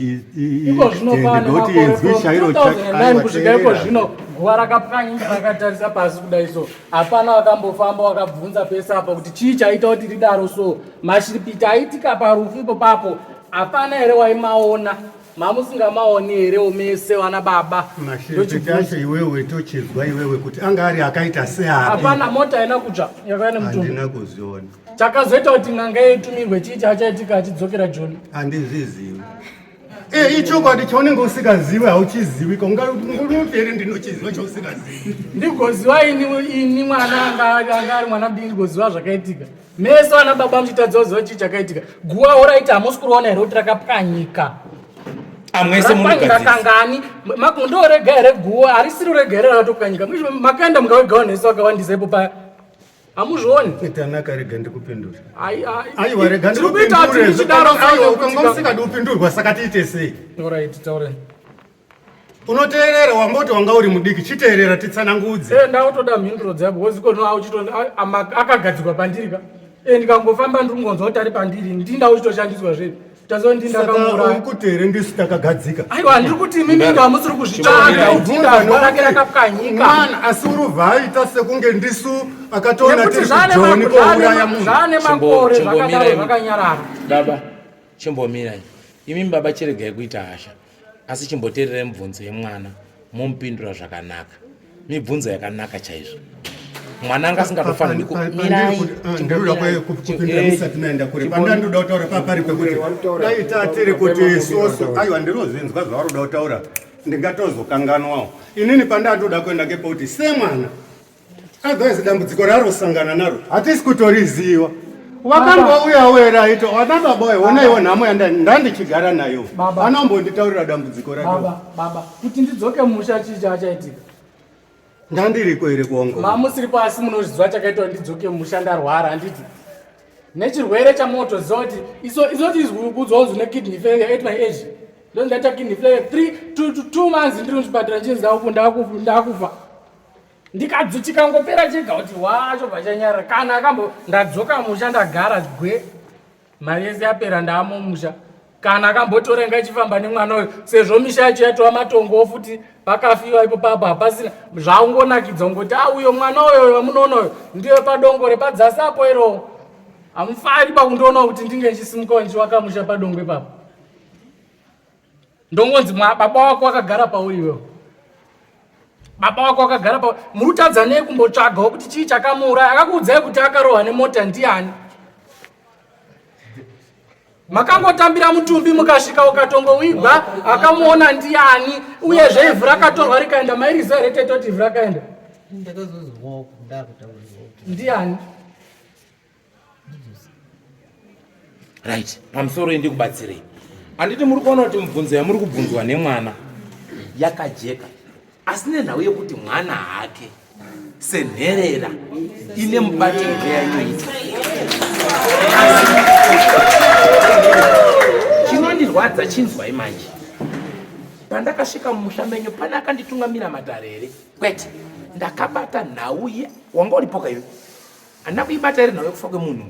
iko zvino pane makore 2009 kusvika iko zvino guva rakapwanyika rakatarisa pasi kudai so hapana wakambofamba wakabvunza pese apa kuti chii chaita kuti ridaro so mashiripiti aitika parufu ipo papo hapana here waimaona Mamusingamaoni here mese vana baba? Mashiripiti acho iwewe tochizwa iwewe kuti anga ari akaita seapi. Hapana mota haina kutsva yakauya nemutumbi. Handina kuzviona. Chakazoita kuti n'anga itumirwe chii chachaitika achidzokera Joni? Handizvizivi. Eh, ichokwadi chaunenge usikazivi hauchizivi ko ungaunoti here ndinochiziva chausikazivi. Ndigoziva ini ini mwana anga anga ari mwana mudiki ndigoziva zvakaitika. Mese vana baba muchitadza kuziva chii chakaitika. Guwa horaiti hamusi kuriona here kuti rakapwanyika. Amwese munogadzirisa. Kangani? Ndorega here guwa harisiri rega here rakatopwanyika. Makaenda mukawegawo nesu vakawandisa ipo paya. Hamuzvioni? Tanaka rega ndikupindure. Aiwa rega ndikupindure. Aiwa ukanga usingadi kupindurwa saka tiite sei? Alright, taure. Unoteerera wamboti wanga uri mudiki, chiteerera titsanangudze. Eh, ndakutoda mhinduro dzako because kono auchito akagadzikwa pandiri ka. Eh, ndikangofamba ndiri kungonzwa kuti ari pandiri, ndini ndakuchitoshandiswa zve. Tazo ndini ndakamuuraya. Kuti here ndisu takagadzika? Aiwa, ndiri kuti imimi ndo hamusiri kuzvitsvaga kuti ndazwa rake rakapwanyika. Mwana asi urubva aita sekunge ndisu akatoona tiri kujoni kouraya munhu. Zvane makore zvakadaro zvakanyarara. Baba, chimbomirai. Imimi baba chiregai kuita hasha. Asi chimboteererai mibvunzo yemwana momupindura zvakanaka. Mibvunzo yakanaka chaizvo. Mwana anga asingatofanirwi kumirai. Ndinoda kupindura musati maenda kure. Pandandoda kutaura papari pekuti dai tatiri kuti isusu aiwa ndinozvinzwa zvauri kuda kutaura ndingatozokanganwawo. Inini pandandoda kuenda kepekuti semwana Otherwise dambudziko raarosangana naro hatisi kutoriziva. Wakangouyawo here aito wana baba uyo honaiwo nhamo yandandichigara nayo. Anombonditaurira dambudziko rake. Baba, baba, kuti ndidzoke musha chii chachaitika? Ndandiriko here kuongo? Mamusiri pasi munozviziva chakaitwa ndidzoke musha ndarwara handiti? Nechirwere chamotoziva kuti iso isoti izwi kuudzwa kunzi une kidney failure at my age. Ndondaita kidney failure 3 2 2 months ndiri muchipatara chinzi ndakufa. Ndikadzi chikangopera chega kuti wacho bva chanyarara kana akambo ndadzoka musha ndagara gwe mari yese yapera ndaamo musha kana akambotora inga ichifamba nemwana uyu sezvo misha yacho yatova matongowo futi pakafiwa ipo papo hapasina zvaungonakidza ungoti a uyo mwana uyoyo wamunoona uyo ndiyo padongo repadzasi apo iro hamufari pakundoona kuti ndinge ndichisimukawo ndichiwaka musha padongo ipapo ndongonzi baba wako akagara pauri iwewe baba wako akagara pa muri kutadza nei kumbotsvagawo kuti chii chakamuuraya akakuudzai kuti akarohwa nemota ndiani makangotambira mutumbi mukasvika ukatongowigwa akamuona ndiani uyezve ivhu rakatorwa rikaenda mairiziva here tete kuti ivhu rakaenda ndiani right pamusoro iyi ndikubatsirei handiti muri kuona kuti mibvunzo yamuri kubvunzwa nemwana yakajeka asi nenhau yekuti mwana hake senherera ine mubatirwo yainoita chinondirwadza chinzwai manje pandakasvika mumusha menyu pane akanditungamira matare here kwete ndakabata nhau wanga uripo kaiwe handina kuibata iri nhau yekufa kwemunhu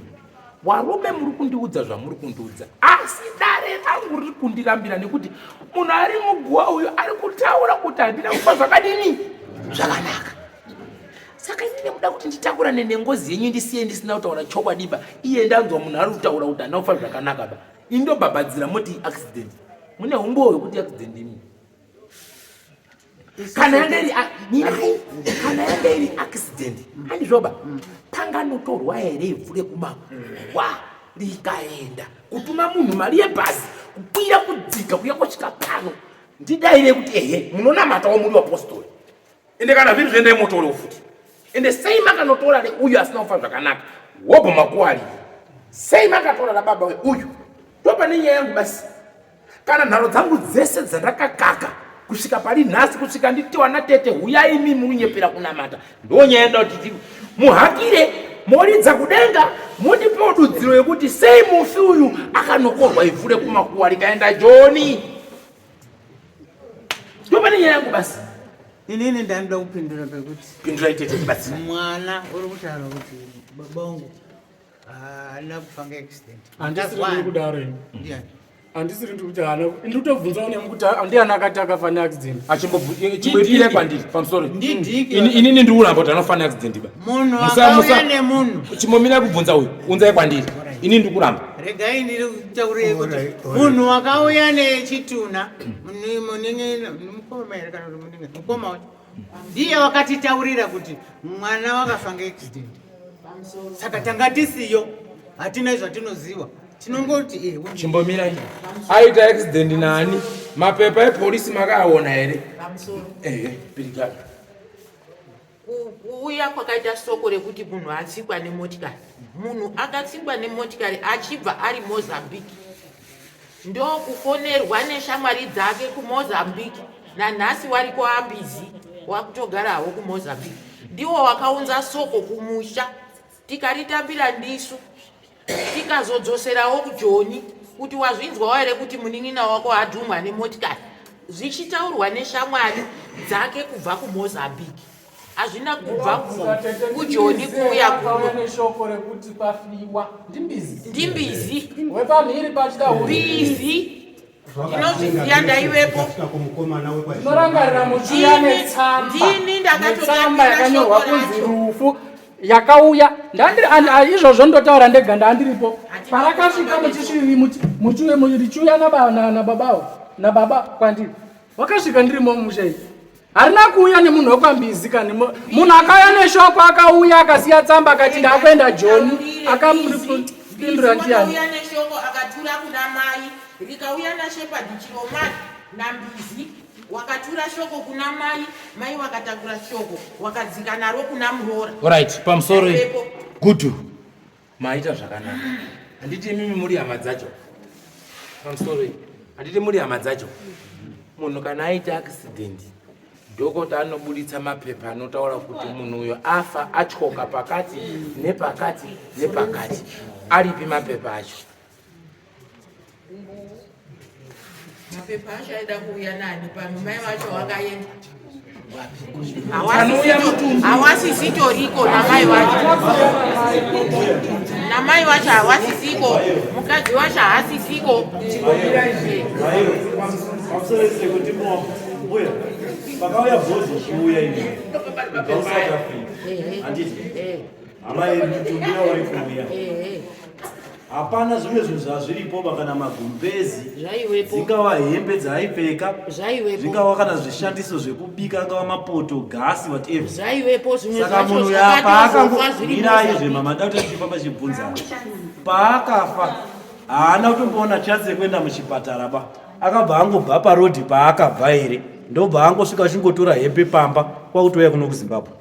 warume muri kundiudza zvamuri kundiudza asi dare rangu riri kundirambira nekuti munhu ari muguwa uyu ari kutaura kuti handina kufa zvakadini zvakanaka saka inini muda kuti nditakurane nengozi yenyu ndisiye ndisina kutaura chokwadi ba iye ndanzwa munhu ari kutaura kuti handina kufa zvakanaka ba ini ndobhabhadzira moti accident mune umbowo hwekuti accident imi kana yanga iri mirai kana yanga iri accident handizvoba panganotorwa here ivhu rekumakuwa rikaenda kutuma munhu mari yebhazi kukwira kudzika kuya kusvika pano ndidaire kuti ehe munonamatawo muri vapostori ende kana zviri zviendai motorewo futi ende sei makanotora reuyu asina kufa zvakanaka wobva makuwa aripo sei makatora rababa weuyu ndopane nyaya yangu basi kana nharo dzangu dzese dzandakakaka kusvika pari nhasi kusvika nditiwa natete huyai imi munyepera kunamata ndonyaya nda kuti muhakire moridza kudenga mundipewo dudziro yekuti sei mufi uyu akanokorwa ivhu rekumakuwa rikaenda joni ndopane nyaya yangu basi inini ndanoda kupindura pekuti pindurai tete tibatsira mwana uri kutaura kuti baba wangu haana kufa ngeaccident handisiri kudaro ini Ndiani? handisiri ndiri kuti haana ndiri kutobvunzawo nemi kuti ndiani akati akafa neaccident achimboipira kwandiri pamusoro Ndidiki. inini ndiri kuramba kuti anofa neaccident ba munhu Musa- akauya musa- nemunhu chimbomira kubvunza uyu unzai kwandiri inini ndiri kuramba regai ndiri kutaurei kuti Alright, alright. munhu akauya nechitunha munin'ina mukoma here kana kuti munin'ina mukoma wacho ndiye wakatitaurira kuti mwana wakafa ngeaccident saka tanga tisiyo hatina zvatinoziva tinongoti eh, chimbomirai aita accident nani mapepa epolisi makaaona here ehe pirigado Kuuya kwakaita soko rekuti munhu atsikwa nemotikari munhu akatsikwa nemotikari achibva ari Mozambique ndokufonerwa neshamwari dzake kuMozambique nanhasi wariko ambizi wakutogarawo kuMozambique ndiwo wakaunza soko kumusha tikaritambira ndisu tikazodzoserawo kujoni kuti wazvinzwawo here kuti munin'ina wako adhumwa nemotikari. Zvichitaurwa neshamwari dzake kubva kuMozambique. Hazvina kubva kuJoni kuuya kuno. Neshoko rekuti pafiwa ndimbizi. Ndimbizi. Wepamhiri pachida Mbizi. Ndinozviziva ndaivepo. Ndinorangarira muchiya netsamba. Ndini Netsamba yakanyorwa ndakatotambira kunzi shoko racho. rufu yakauya ndandiri izvozvo ndotaura ndega ndandiripo parakasvika muchisviri richiuya nababawo nababa kwandiri wakasvika ndirimo mumusha iyi harina kuuya nemunhu wekwambizi kani munhu akauya neshoko akauya akasiya tsamba akati ndakuenda joni akamupindura ndiyani Wakauya neshoko akatura kuna mai rikauya nashepard chiromani nambizi wakatura shoko kuna mai mai wakatakura shoko wakadzika naro kuna muroora. Alright, pamusoro Ndaivepo. Gudu. Maita zvakanaka. Handiti imimi muri hama dzacho. Pamusoro handiti muri hama dzacho. Munhu kana aita accident, dhokota anobuditsa mapepa anotaura kuti munhu uyo afa atyoka pakati nepakati nepakati. Aripi mapepa acho? Mapepa acho aida kuuya nani pano mai vacho vakaenda. Anouya mutumbi. Hawasisitoriko namai vacho. Namai vacho hawasisiko, mukadzi wacho haasisiko. Pamusoro sekuti mbuya pakauya bhodhi ichiuya ino kubva kuSouth Africa, handiti hama yedu mutumbi uri kuuya, hapana zvimwe zvinhu zvazviripo ba kana magumbezi, Zvaiwepo. dzingava hembe dzaaipfeka, Zvaiwepo. zvingava kana zvishandiso zvekubika, angava mapoto, gasi, whatever. Zvaiwepo zvimwe Saka zvacho munhu zvakatozofa zviri yapaakangomiraizve Mozambique. mama da kuti tichifamba chibvunzana, paakafa haana kutomboona chance yekuenda muchipatara ba, akabva angobva parodhi paakabva here, ndobva angosvika achingotora hembe pamba kwakutouya kuno kuZimbabwe?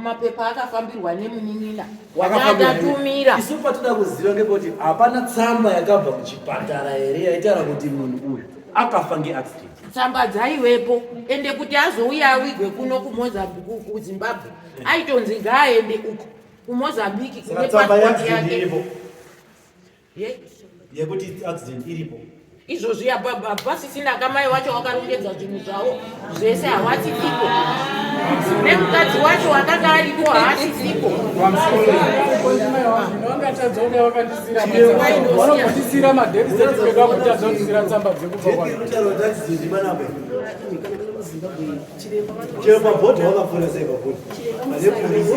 Mapepa akafambirwa nemunin'ina Akafambirwa watatatumira. Isu patinoda kuziva ngekuti hapana tsamba yakabva muchipatara here yaitaura kuti munhu uyu akafa ngeaccident? Tsamba dzaiwepo, ende kuti azouya awigwe kuno kuMozambique, kuZimbabwe, aitonzi ngaaende uko kuMozambique Saka kune tsamba pasipoti yeaccident yake. iripo? Ye? Yekuti accident iripo? Izvozvi apa pasisina kamai wacho wakarongedza zvinhu zvavo zvese, hawasisiko, nemukadzi wacho wakanga aripo haasisiko. Vanongondisira madeath certificate, vakutadza kundisira tsamba dzekufa kwangu. Chero pabhodhi wakapfuura sei pabhodhi pane polisi?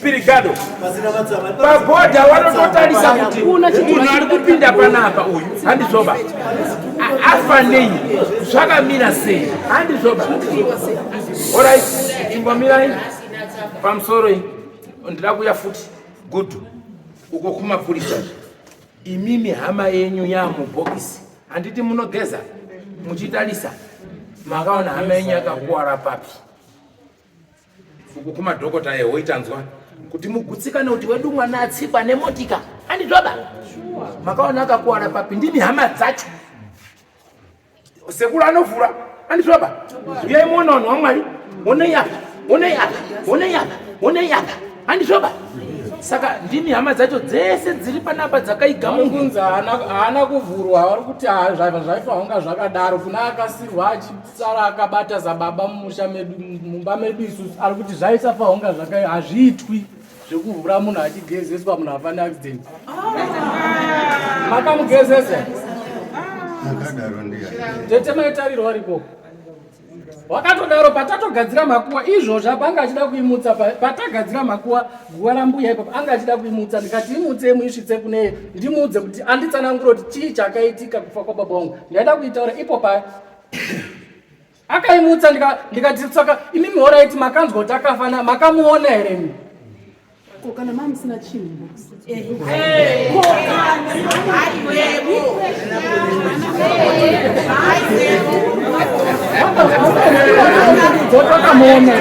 Pirigado. Pasina matsamba. Pabhodha vanototarisa kuti munhu ari kupinda panapa uyu, handizvoba, afa nei, zvakamira sei, handizvoba. Alright, chimbomirai. Pamusoro iyi ndida kuya futi gudhu uko kumapurisa. Imimi hama yenyu yamubhokisi, handiti munogeza muchitarisa, makaona hama yenyu yakakuwara papi? Uku kumadhokota ehoitanzwa kuti mugutsikane kuti wedu mwana atsikwa nemotika, handizvoba? Makaona akakuwara papi? Ndimi hama dzacho. Sekuru anovhura, handizvoba? Uyai muona vanhu vaMwari, onei apa, onei apa, onei apa, onei apa, handizvoba? Saka ndimi hama dzacho dzese dziri panapa dzakaiga munhu. Kunzi haana kuvhurwa, vari kuti zvaifa hunga zvakadaro. Kuna akasirwa achisara akabata zababa mumusha medu, mumba medu isusu, ari kuti zvaisafa hunga zvakai, hazviitwi zvekuvhura munhu achigezeswa. Munhu afa neaccident, makamugezesa? Akadaro ndiani? Tete maitarirwa ariko wakatodaro patatogadzira makuwa izvozvo apa, anga achida kuimutsa patagadzira makuwa guva rambuya ipapo, anga achida kuimutsa. Ndikati imutsei muisvitse kune, ndimuudze kuti anditsanangure kuti chii chakaitika kufa kwababa vangu. Ndaida kuitaura ipo paya akaimutsa, ndikati saka imimi alright, makanzwa kuti akafana, makamuona here imi? Ko kana mamusina chinhu? Aiwepo. Dzotakamuona.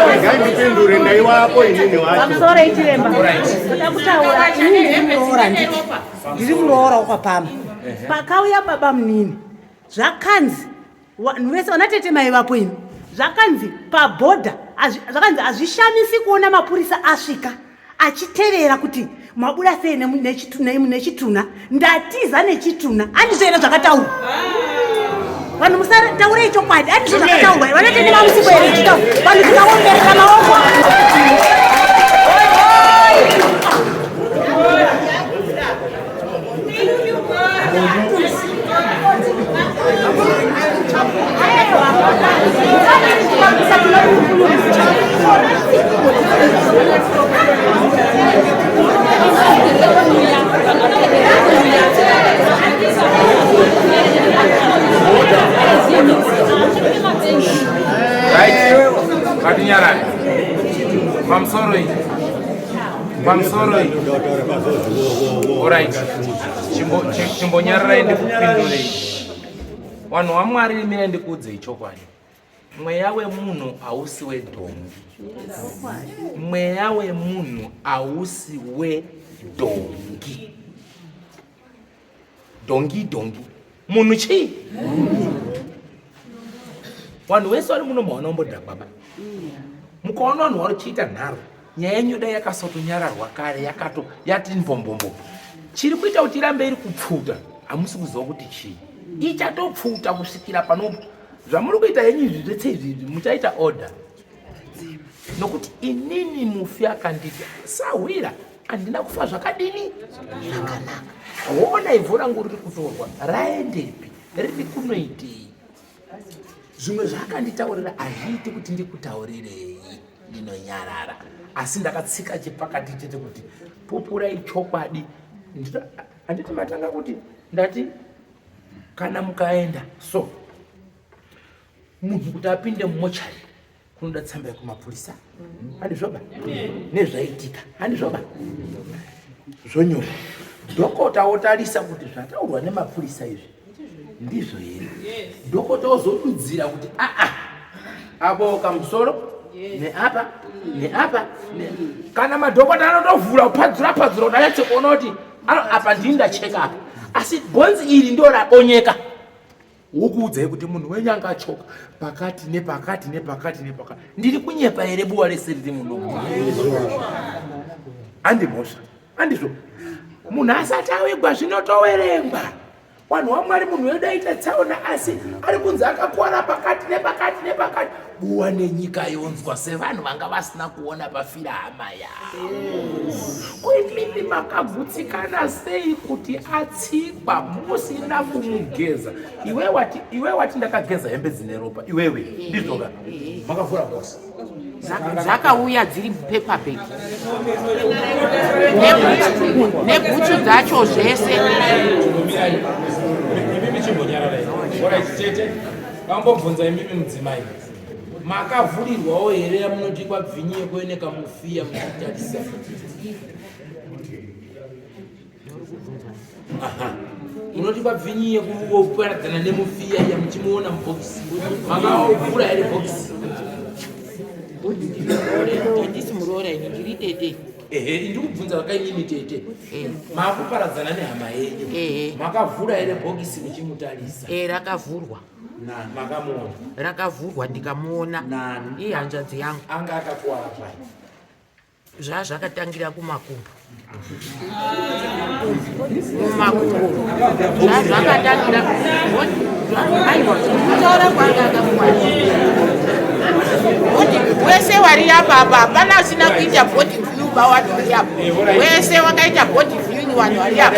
Regai ndipindure, ndaiwapo inini wacho. Pamusoro ichiremba, ndoda kutaura inini ndiri muroora, nditi ndiri muroora wekwapama. Pakauya baba munini, zvakanzi vanhu vese vana tete mai vapo imi, zvakanzi pabhodha zvakanzi hazvishamisi kuona mapurisa asvika. Achitevera kuti mabuda sei nechitunha, ndatiza nechitunha. Handizvo here zvakataurwa? Vanhu musataurei chokwadi, handizvo zvakataurwa here? Vanotende mamusipo here zvichitaurwa? Vanhu tikaomberera maoko. Ngatinyarare. Pamusoro iyi. Pamusoro iyi. Alright. Chimbonyararai ndikupindurei. Vanhu vaMwari mirai ndikuudzei chokwadi. Mweya wemunhu hausi wedhongi. Mweya wemunhu hausi wedhongi. Dhongi dhongi. Munhu chii? Vanhu vese vari muno maona ombodhakwa ba. Mukaona vanhu vari chiita nharo, nyaya yenyu dai yakasotonyararwa kare yakato yati mbombombo. Chiri kuita kuti irambe iri kupfuta hamusi kuziva kuti chii. Ichatopfuta kusvikira pano zvamuri kuita henyu izvi zvese izvi izvi muchaita order nokuti inini mufi akanditi sahwira handina kufa zvakadini zvakanaka hona ivhu rangu riri kutorwa raendepi riri kunoitei zvimwe zvaakanditaurira hazviiti kuti ndikutaurirei ndinonyarara asi ndakatsika chepakati chete kuti pupurai chokwadi handiti matanga kuti ndati kana mukaenda so munhu kuti apinde mumochari kunoda tsamba yekumapurisa handizvoba nezvaitika handizvoba zvonyora dhokota wotarisa kuti zvataurwa nemapurisa izvi ndizvo here dhokota wozodudzira kuti aa aboka musoro neapa neapa kana madhokota anotovhura kupadzura padzura kuti anyatse kuona kuti apa ndini ndacheka apa asi bhonzi iri ndo rabonyeka wokuudzai kuti munhu wenyu anga achoka pakati nepakati nepakati nepakati ndiri kunyepa here buwa rese riri muno handi mhosva handizvo munhu asati awigwa zvinotoverengwa Wanhu waMwari munhu wedu aita tsaona asi ari kunzi akakwara pakati nepakati nepakati. Buwa nenyika yonzwa sevanhu vanga vasina kuona pafira hama yavo. Kuimimi makagutsikana sei kuti atsikwa musina kumugeza? Iwe wati iwe wati ndakageza hembe dzine ropa iwewe ndizvoka makavhura bosi. Dzakauya dziri paper bag nebhutsu dzacho zvese. Imimi chimbonyararai. Alright tete, vambobvunza imimi mudzimai. Makavhurirwawo here yamunoti kwabvinyi yekueneka mufiya muchitarisa? Munoti kwabvinyi yekuparadzana nemufiya iya muchimuona mubhokisi. Makavhura here bhokisi? Handisi muroora ini ndiri tete. Ehe, ndiri kubvunza vakainini tete. Makuparadzana nehama yenyu. Makavhura here bhokisi muchimutarisa? Eh, rakavhurwa. Makamuona? Rakavhurwa ndikamuona. Nani? Ihanzvadzi yangu. Anga akakuwara pai? Zvazvakatangira kumakumbo. Mumakumbo. Zvazvakatangira. Aiwa, kutaura kwanga akakuwara. Wese wari apa apa hapana asina kuita body view ba vanhu vari apa. Wese wakaita body viewing vanhu vari apa.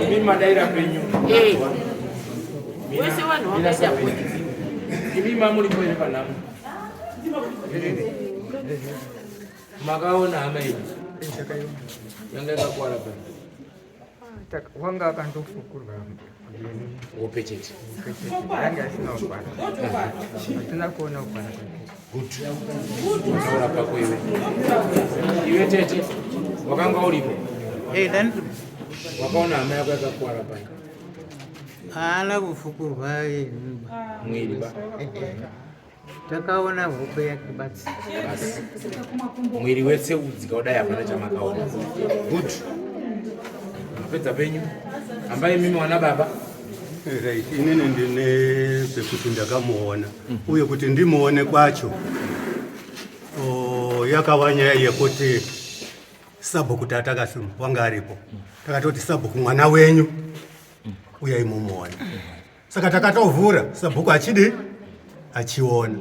Imi madaira penyu. Eh. Wese vanhu wakaita body view. Imi mamuripo here panhamo? Makaona hama iyi yanga yakakwara pa wanga akandofukurwa hope chete yanga isina kugwara hatina kuona kugwara kwake. Good. Taura pako iwe. Iwe tete wakanga uripo? Eh, wakaona hama yako yakakwara pai? Haana kufukurwa mwiri ba. Takaona hope yake basi. Basi. Mwiri wese udzika kudai hapana chamakaona. Good. Mapedza penyu. Hambai mimi wana baba. Right, inini ndine pekuti ndakamuona uye kuti ndimuone kwacho. yakava nyaya yekuti sabhuku tatakasuma wanga aripo, takatoti sabhuku mwana wenyu uyai mumuone. Saka takatovhura sabhuku achidi achiona.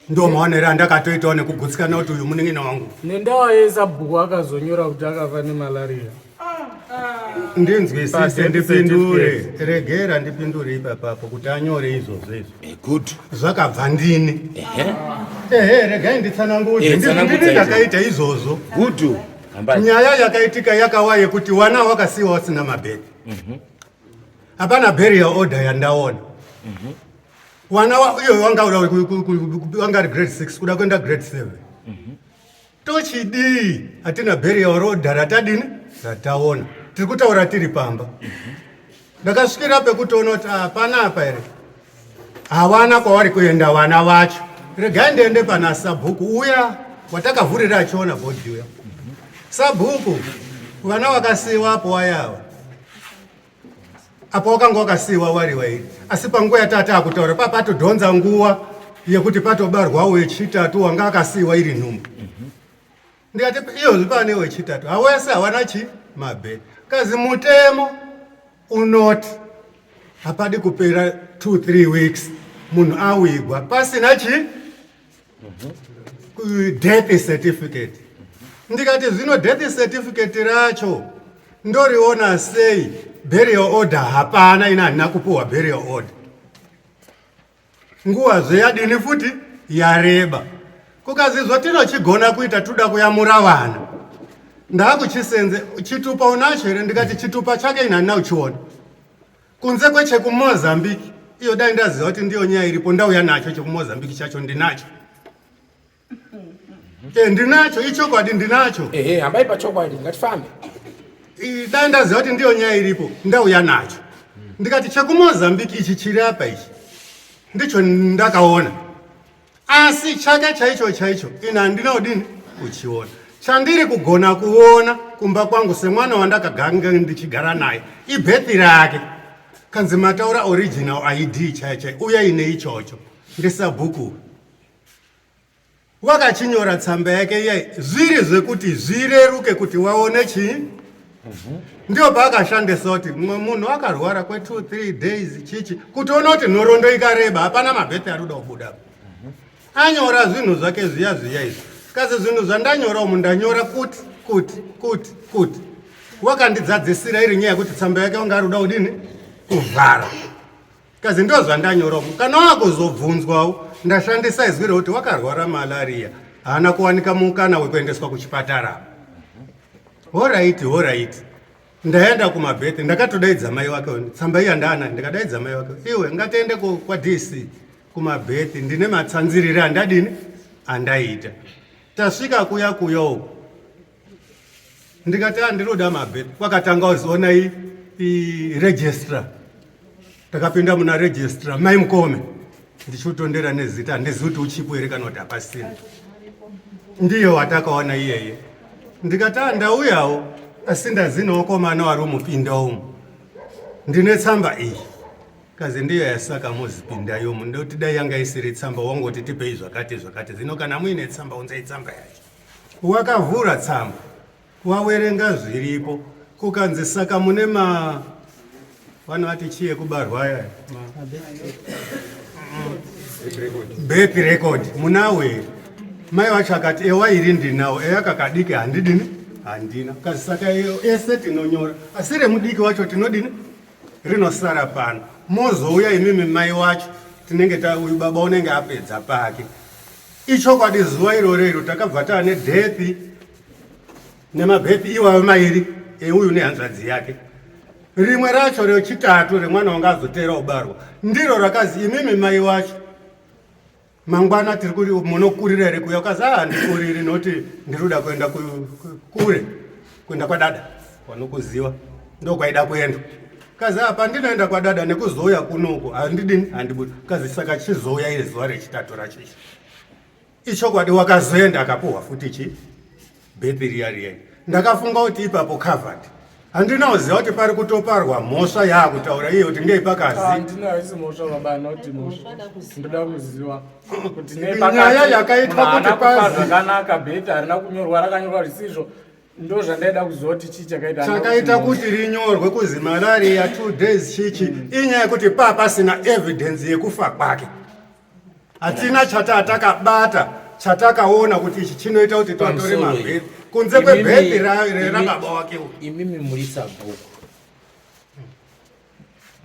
Ndo maonero andakatoitawo nekugutsikana kuti uyu munin'ina wangu. Nendawa yesabhuku akazonyora kuti akafa nemalaria. Ndinzwisise ndipindure, regera ndipindure ipapapo kuti anyore izvozvo izvo. Eh, good. Zvakabva ndini. Ehe, regai nditsanangudze. Eh, tsanangudza Ndini izvo. ndakaita izvozvo. Good. Hambai. Nyaya yakaitika yakawa yekuti wana wakasiwa wasina mabhedhi. Hapana burial order yandaona. Wana iyo wanga uda wanga ari grade 6 kuda kuenda grade 7. Tochidii? Hatina burial order ratadini rataona. Tiri kutaura tiri pamba. Ndakasvikira pekutoona kuti hapana apa here. Hawana kwavari kuenda vana vacho. Regai ndiende pana sabhuku uya watakavhurira achiona bhodhi uya. Sabhuku, vana vakasiiwa apo wayawa. Apo wakanga wakasiiwa wari wairi. Asi panguva yatata akutaura papatodhonza nguva yekuti patobarwa wechitatu wanga akasiiwa iri nhumbu. Ndikati iyozvi pane wechitatu. Hawese hawana chi mabhedhi. Kazi mutemo unoti hapadi kupera 2-3 weeks munhu awigwa pasina chi death certificate. Ndikati zvino death certificate racho ndoriona sei? Burial order hapana, ina handina kupuhwa burial order. Nguva yadini futi yareba. Kukazi zvatinochigona kuita toda kuyamura vana. Ndakuchisenze chitupa unacho here? Ndikati chitupa chake ina handina kuchiona. Kunze kwechekumozambique, iyo dai ndaziva kuti ndiyo nyaya iripo ndauya nacho chekumozambique chacho ndinacho. Ndinacho, ichokwadi ndinacho. Ehe, hambai pachokwadi, ngatifambe. Dai ndaziva kuti ndiyo nyaya iripo ndauya nacho. Ndikati chekumozambique ichi chiri apa ichi ndicho ndakaona, asi chake chaicho chaicho ina handina kudini kuchiona. Chandiri kugona kuona kumba kwangu semwana wandakaganga ndichigara naye ibhethi rake. Kanzi mataura original ID chaiyo chaiyo, uya ine ichocho ndisabhuku. Wakachinyora tsamba yake iye zviri zvekuti zvireruke kuti waone chii. Ndiyo paakashandisa kuti mumwe munhu akarwara kwe 2-3 days chichi kuti ona kuti nhoroondo ikareba hapana mabheti ari kuda kubuda. Anyora zvinhu zvake zviya zviya izvi. Kazi zvinhu zvandanyora umu ndanyora kuti kuti kuti kuti. Wakandidzadzisira iri nyaya yekuti tsamba yake wanga ari kuda kudini kuvhara. Kazi ndo zvandanyora umu. Kana wakuzobvunzwawo ndashandisa izwi rekuti wakarwara malaria haana kuwanika mukana wekuendeswa kuchipatara. Horaiti, horaiti. Ndaenda kumabheti ndakatodaidza mai wake tsamba iya ndaana ndikadaidza mai wake iwe ngatiende kwa DC kumabheti ndine matsanzirire andadini andaita. Tasvika kuya kuya uku ndikati andinoda mabheti kwakatanga kuzoona i registrar. Takapinda muna registrar mai Mukome ndichitondera nezita handizivi kuti uchipo here kana kuti hapasina. Ndiyo watakaona iyeye. Ndikati ndauyawo asi ndazinawo komana wari umupinda umu. Ndine tsamba iyi. Kazi ndiyo yasaka muzipinda yomu ndoti dai yanga isiri tsamba wangoti tipei zvakati zvakati. Zvino kana muine tsamba unzai tsamba yacho. Wakavhura tsamba wawerenga zviripo kukanzi saka mune ma vanovati chii yekubarwa aya birth record munawo here? Mai vacho akati ewa iri ndinawo, eya kakadiki handidini handina. Kazi saka iyo ese tinonyora asi remudiki wacho tinodini rinosara pano. Mozouya imimi mai wacho tinenge uyu baba unenge apedza pake. Ichokwadi zuva iroro iro takabva taane death nemabhethi iwayo mairi euyu nehanzvadzi yake. Rimwe racho rechitatu remwana wanga azotera ubarwa ndiro rakazi imimi mai wacho mangwana tiri kuri munokurira here kuya? Ukazi ah handikuriri nokuti ndiri kuda kuenda kure kuenda kwadada wanokuziva ndokwaida kuenda. Kazi apa ndinoenda kwadada nekuzouya kunoku handidini handibudi. Kazi saka chizouya iri zuva rechitatu racho ichi. Ichokwadi wakazoenda akapuhwa futi chi birth riya riya. Ndakafunga kuti ipapo covered. Handina kuziva kuti pari kutoparwa mhosva yaakutaura iye kuti ngei pakazi. Handina haisi mhosva baba not mhosva. Ndoda kuziva kuti nei Nyaya yakaitwa kuti pazi zvakanaka bheti harina kunyorwa rakanyorwa zvisizvo. Ndo zvandaida kuziva kuti chii chakaita. Chakaita kuti rinyorwe kuzi malaria 2 days chichi inyaya yekuti paa pasina evidence yekufa kwake. Hatina chatatakabata chatakaona kuti ichi chinoita kuti tatore mabheti kunze kwebheti rababa wake. Imimi muri sabhuku.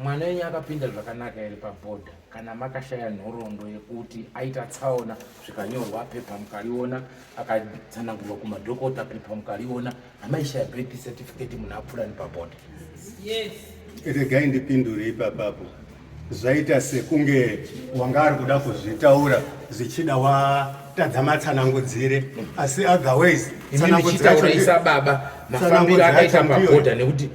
Mwana wenyu akapinda zvakanaka here pabhodha kana makashaya nhoroondo yekuti aita tsaona zvikanyorwa pepa mukariona akatsanangurwa kumadhokota pepa mukariona hamaishaya birth certificate munhu apfuura nepabhodha. Yes. Regai ndipindure ipapapo. Zvaita sekunge wanga ari kuda kuzvitaura zvichida watadza matsanangudzire asi otherwise tsanangudzira baba mafambiro akaita pabhodha nekuti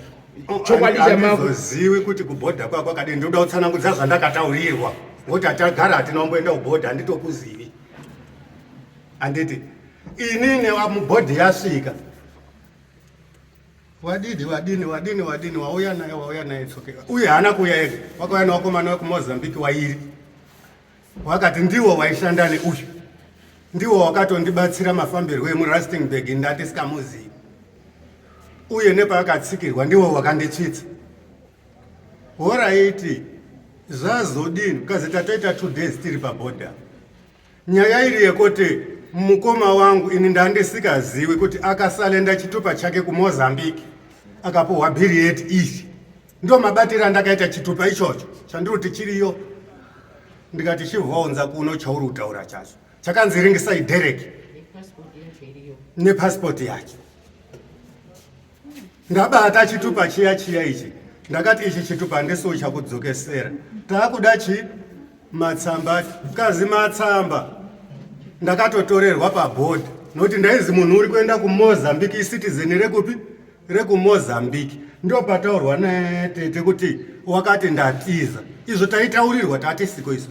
chokwadi chamazozivi kuti kubhodha kwako kwakadii ndinoda kutsanangudza zvandakataurirwa ngokuti hatagara hatina kumboenda kubhodha handitokuzivi handiti inini mubhodhi yasvika wadini wadini wadini wadini wauya naye wauya naye tsoke uye haana kuuya ega wakauya newakomana wekumozambique wairi wakati ndiwo waishanda neuyu ndiwo wakatondibatsira mafambirwo emurustingburg ndandisikamuzivi uye nepaakatsikirwa ndiwo wakanditsvitsa horaiti zvazodini kazi tatoita two days tiri pabhodha Nyaya iri yekuti mukoma wangu ini ndandisikaziwi kuti akasalenda chitupa chake kuMozambique akapuhwa bhiriyeti iri ndo mabatiro andakaita chitupa ichocho chandiri kuti chiriyo ndikati chivhaunza kuno chauri kutaura chacho chakanzi ringisai Derek nepasipoti yacho ndabata chitupa chiya chiya ichi ndakati ichi chitupa handisiwo chakudzokesera taakuda chi matsamba kazi matsamba ndakatotorerwa pabhodhi nokuti ndaizi munhu uri kuenda kumozambique icitizen rekupi rekumozambique ndopataurwa natete kuti wakati ndatiza izvo taitaurirwa tatisiko isusu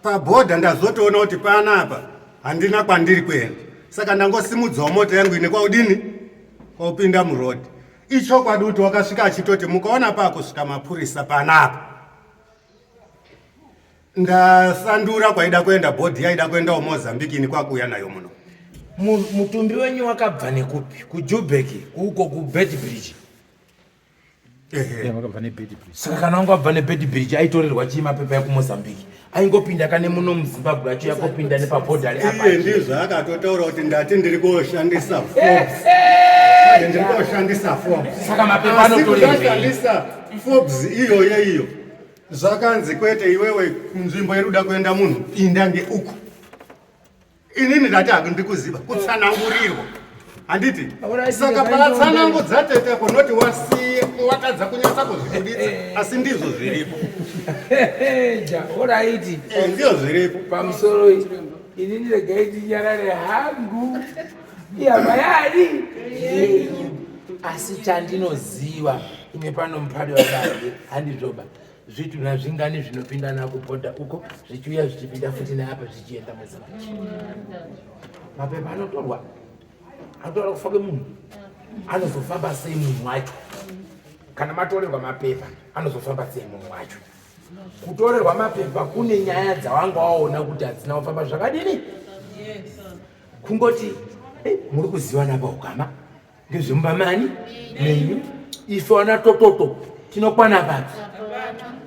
Pabhodha ndazotoona kuti panapa handina kwandiri kuenda saka ndangosimudzawo mota yangu ine kwaudini kwaupinda muroad. Ichokwadi kuti wakasvika achitoti mukaona pakusvika mapurisa panapa ndasandura kwaida kuenda bhodhi yaida kuendawo Mozambique ini kwakuuya nayo muno. Mutumbi wenyu wakabva nekupi? KuJubek kuuko kuBedbridge? Saka kana wanga wabva nebedbridge aitorerwa chii mapepa ekumozambique aingopinda kane muno muzimbabwe acho yakopinda nepabhodhari apa iye ndizvo akatotaura kuti ndati ndiri koshandisa forbes ndiri koshandisa forbes saka mapepa anotorerwa forbes iyoyo iyo zvakanzi kwete iwewe nzvimbo iri kuda kuenda munhu pinda ngeuku inini ndati handikuziva kutsanangurirwa handiti saka patsanangudza tete apo noti wasiye watadza kunyatsa kuzvibuditsa asi ndizvo zviripo oraiti eh, ndizvo zviripo pamusoro inini regai ndinyarare hangu ihama yani asi chandinoziva imwe pano mupari wabange handizvoba Zvitunha zvingani zvinopinda nakubhodha uko zvichiuya zvichipinda futi neapa zvichienda Mozambique. Mapepa anotorwa anotora kufa kwemunhu anozofamba sei munhu wacho? Kana matorerwa mapepa anozofamba sei munhu wacho? Kutorerwa mapepa kune nyaya dzawanga waona kuti hadzina kufamba zvakadini? Kungoti eh, muri kuzivana paukama ngezvemumba mani menyu isu ana tototo tinokwana papi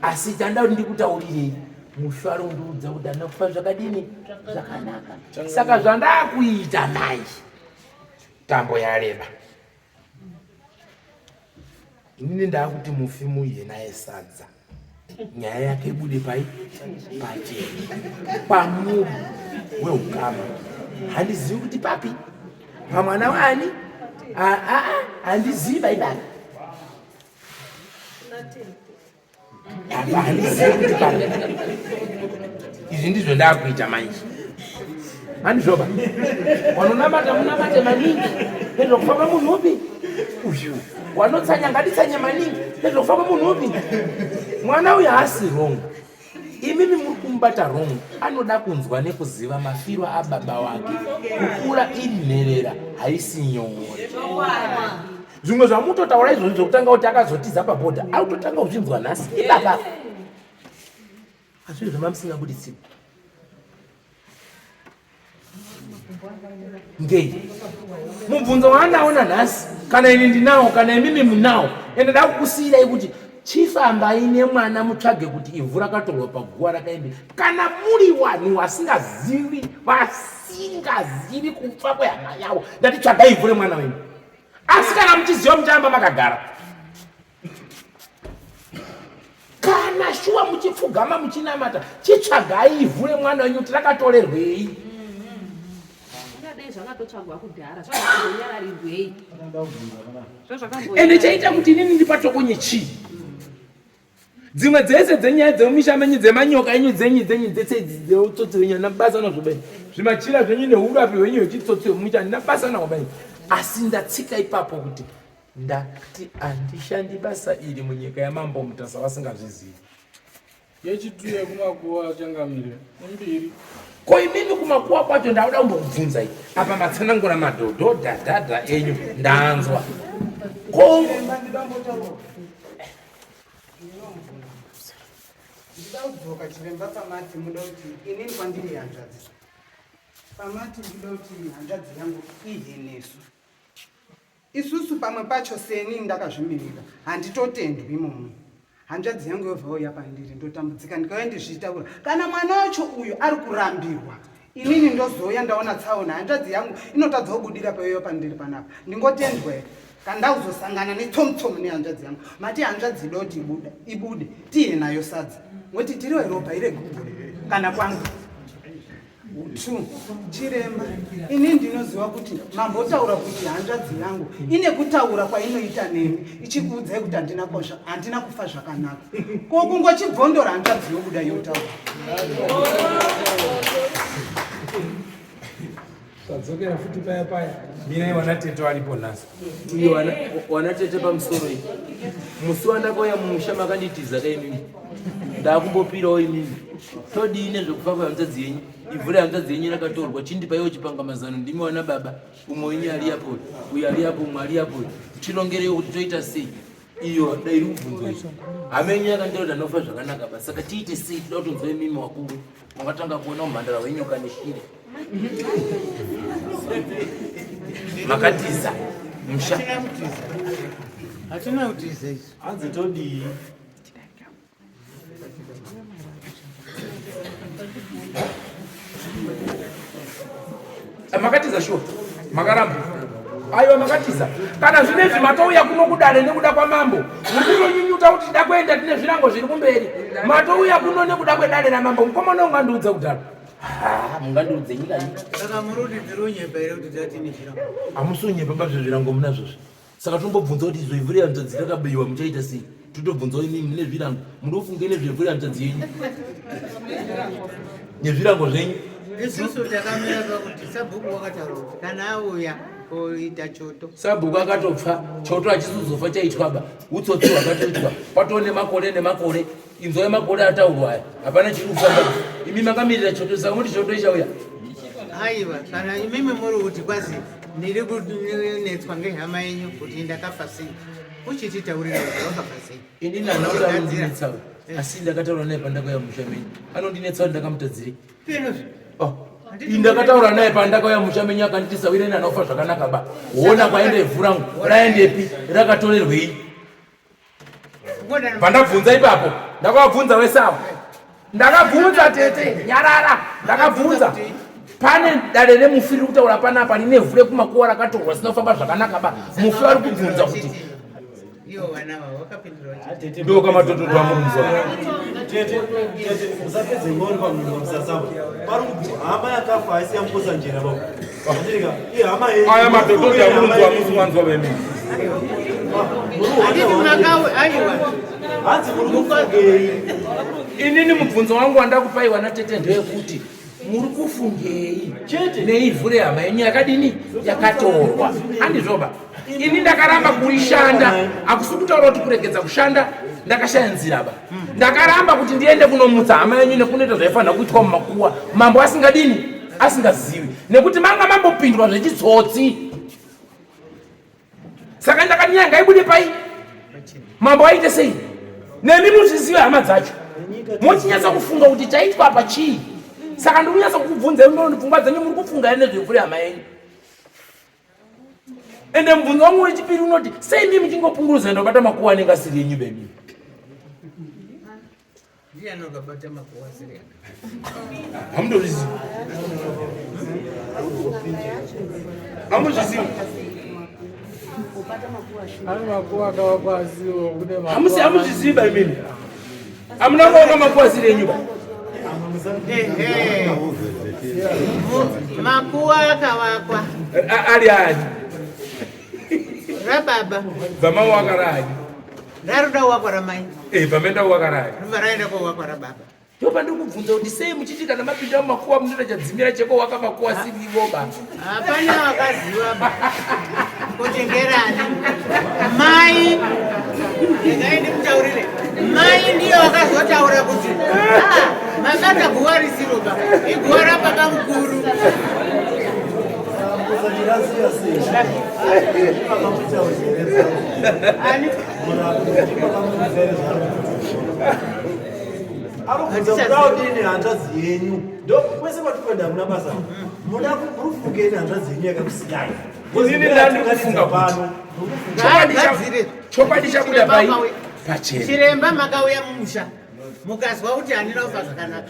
asi tanda kuti ndikutaurirei mushwaro undiudza kuti andina kufa zvakadini zvakanaka saka zvandakuita manje tambo yareba inini ndakuti mufi muye naye sadza nyaya yake ibude pai pachena kwamuri weukama handizivi kuti papi pamwana wani handizivi baibaba apa handizivi kuti papi izvi ndizvo ndakuita manje handizvoba wanonamata munamate maningi nezvokufamba munhu upi uyu wanotsanya ngatitsanye maningi nezvokufamba munhu upi mwana uyu haasi wrong imimi muri kumubata wrong anoda kunzwa nekuziva mafiro ababa wake kukura iri nherera haisi nyore. Zvimwe zvamutotaura izvozvi zvekutanga kuti akazotiza pabhodha, autotanga kuzvinzwa nhasi ipapa. Asi izvo mamusingabuditsi. Ngei? Mubvunzo waandaona nhasi, kana ini ndinawo, kana imimi munawo, ende da kukusiyirai kuti chifambai nemwana mutsvage kuti ivhu rakatorwa paguva rakaembe. Kana muri vanhu vasingazivi, vasingazivi kufa kwehama yavo, ndati tsvagai ivhu remwana wenyu. Asi kana muchiziva mucharamba makagara. Kana shuwa muchipfugama muchinamata, chitsvagai ivhu remwana wenyu kuti rakatorerwei. Ingadai zvakatotsvagwa kudhara zvakambonyararirwei? Ende chaita kuti inini ndipatokonye chii? Dzimwe dzese dzenyaya dzemumisha menyu dzemanyoka enyu dzenyu dzenyu dzese idzi dzeutsotsi hwenyu handina basa nazvo bai. Zvimachira zvenyu neurapi hwenyu hwechitsotsi hwemumisha handina basa nahwo bai. Asi ndatsika ipapo kuti ndati handishandi basa iri munyika yamambo Mutasa vasingazvizivi. Yechitu yekumakuwa changamire imbiri. Ko imimi kumakuwa kwacho ndakuda kumbokubvunzai apa matsanangura madhodho dhadhadha enyu ndanzwa. Ko Ndida kudzoka chiremba pamati muda kuti inini kwandiri hanzvadzi. Pamati ndida kuti hanzvadzi yangu ihe nesu. Isusu pamwe pacho seni ndakazvimirira handitotendwi imomo. Hanzvadzi yangu yobva yauya pandiri ndotambudzika ndikauya ndizvitaura. Kana mwana wacho uyu ari kurambirwa inini ndozouya ndaona tsaona hanzvadzi yangu inotadza kubudira paiyo pandiri panapa. Ndingotendwa here? Kana ndakuzosangana netsomutsomu nehanzvadzi yangu mati hanzvadzi idoti ibude tiye nayo sadza ngoti tiriwe ropa irege kubuda kana kwangu. True. Chiremba, ini ndinoziva kuti mambotaura kuti hanzvadzi yangu ine kutaura kwainoita nemi ichikuudzai kuti handina kosha, handina kufa zvakanaka. Ko kungochibvondora hanzvadzi yobuda yotaura. Tadzokera futi paya paya. Mirai wana tete waripo nhasi. Uye wana wana tete pamusoro iyi. Musi wandakauya mumusha makanditiza ka imimi. Ndakumbopirawo imimi. Todii nezvekufa kwehanzvadzi yenyu? Ivhu rehanzvadzi yenyu rakatorwa. Chindipaiwo chipanga mazano ndimi wana baba. Umwe wenyu ari apo, uyu ari apo, umwe ari apo. Tirongereiwo kuti toita sei? Iyo dai iri kubvunzwa iyi. Hama yenyu yakanditaura kuti anofa zvakanaka ba. Saka tiite sei? Toda kutonzwa imimi wakuru. Makatanga kuona umhandara hwenyoka neshiri. Makatiza musha. Hatina kutiza isu. Hanzi todii? Eh, makatiza shuwa. Makaramba. Aiwa makatiza. Kana zvinezvi matouya kuno kudare nekuda kwamambo. Muri kutonyunyuta kuti tida kuenda tine zvirango zviri kumberi. Matouya kuno nekuda kwedare ramambo. Mukomana ungandiudza kudaro. Ah, mungandiudze nyika iyi. Saka muri kuti tiri kunyepa here kuti tatine zvirango? Hamusi kunyepa bazvo zvirango munazvozvo. Saka tombobvunza kuti izvo ivhu rehanzvadzi rakabiwa muchaita sei? Totobvunzawo imimi mune zvirango. Munofunge nezvevhu rehanzvadzi yenyu nezvirango zvenyu. Isusu takamira pakuti sabhuku wakataura kuti kana auya koita choto. Sabhuku akatopfa choto hachisizofa chaitwa ba. Utsotsi hwakatoitwa patoo nemakore nemakore. Inzwai makore ataurwa aya. Hapana chiri kufamba. Imi makamirira choto saka muti choto ichauya. Aiwa kana imimi muri kuti kwazi ndiri kunetswa ngehama yenyu kuti ndakafa sei uchititaurira kuti wakafa sei. Ini nana kuti anondinetsa asi ndakataura naye pandakauya musha menyu anondinetsa kuti ndakamutadzirei. Oh, ndakataura naye pandakauya musha menyu akanditi sawire nana ufa zvakanaka ba. Woona kwaenda ivhu rangu raendepi rakatorerwei. Pandabvunza ipapo ndakavabvunza wese avo ndakabvunza tete nyarara ndakabvunza pane dare remufi riri kutaura panapa rine vhu rekumakuwa rakatorwa risina kufamba zvakanaka ba mufi vari kubvunza kuti ndokamatototo amurunzwa tete tete usapedze ngori pamunhu pamusasabo pari kubva hama yakafa haisi yamukosanjera baba Aya matototo amurunzwa musi wanzwa vemi. Inini mubvunzo wangu wandakupaiwa natete ndewekuti muri kufungei neivhu rehama yenyu yakadini yakatorwa andizvoba ini ndakaramba kurishanda hakusi kutaura kuti kuregedza kushanda ndakashaya nzira ba ndakaramba kuti ndiende kunomutsa hama yenyu nekunoita zvaifanira kuitwa mumakuwa mambo asingadini asingazivi nekuti manga mambopindwa zvechitsotsi. Saka ndakati nyaya ngaibude pai, mambo aite sei? Nemi muzvizive hama dzacho, mochinyatsa kufunga kuti chaitwa apa chii. Saka ndiri kunyatsa kukubvunzai ndinoona pfungwa dzenyu muri kufunga here nezvevhu rehama yenyu. Ende mubvunzo wangu wechipiri unoti sei mi muchingopunguruza ndobata makuwa anenge asiri enyu bemi? Ndiani wakabata makuwa asiri ake? Hamutozvizivi. Hamuzvizivi. Ane makuwa akavakwa asiwo kune makuwa. Hamusi hamuzvizivi ba imimi. Hamuna kuona makuwa asiri enyu ba. Ehe. Makuwa akavakwa Ali ani? Rababa. Bva wakarani. Ndaruda wakwa ramai. Eh, pamenda wakarai. Rubva raenda kwa wakwa rababa. Ndipo pandiri kubvunza kuti sei muchiti kana mapinda mumakuwa munoita chadzimira cheko waka makuwa sirivo ba. Hapana wakaziva ba. Kuti ngerani. Mai regai ndikutaurire. Mai ndiyo wakazotaura kuti ah, mabata guwa risiro ba. Iguwa rababa mukuru. Arikubvunza hanzvadzi yenyu ndo kwese kwatikuenda hamuna basa muda murikufungeni hanzvadzi yenyu yakakusiyai Inini ndandikufunga pano chokwadi chabuda pai pachena. Chiremba makauya mumusha mukazwa kuti handina kufa zvakanaka.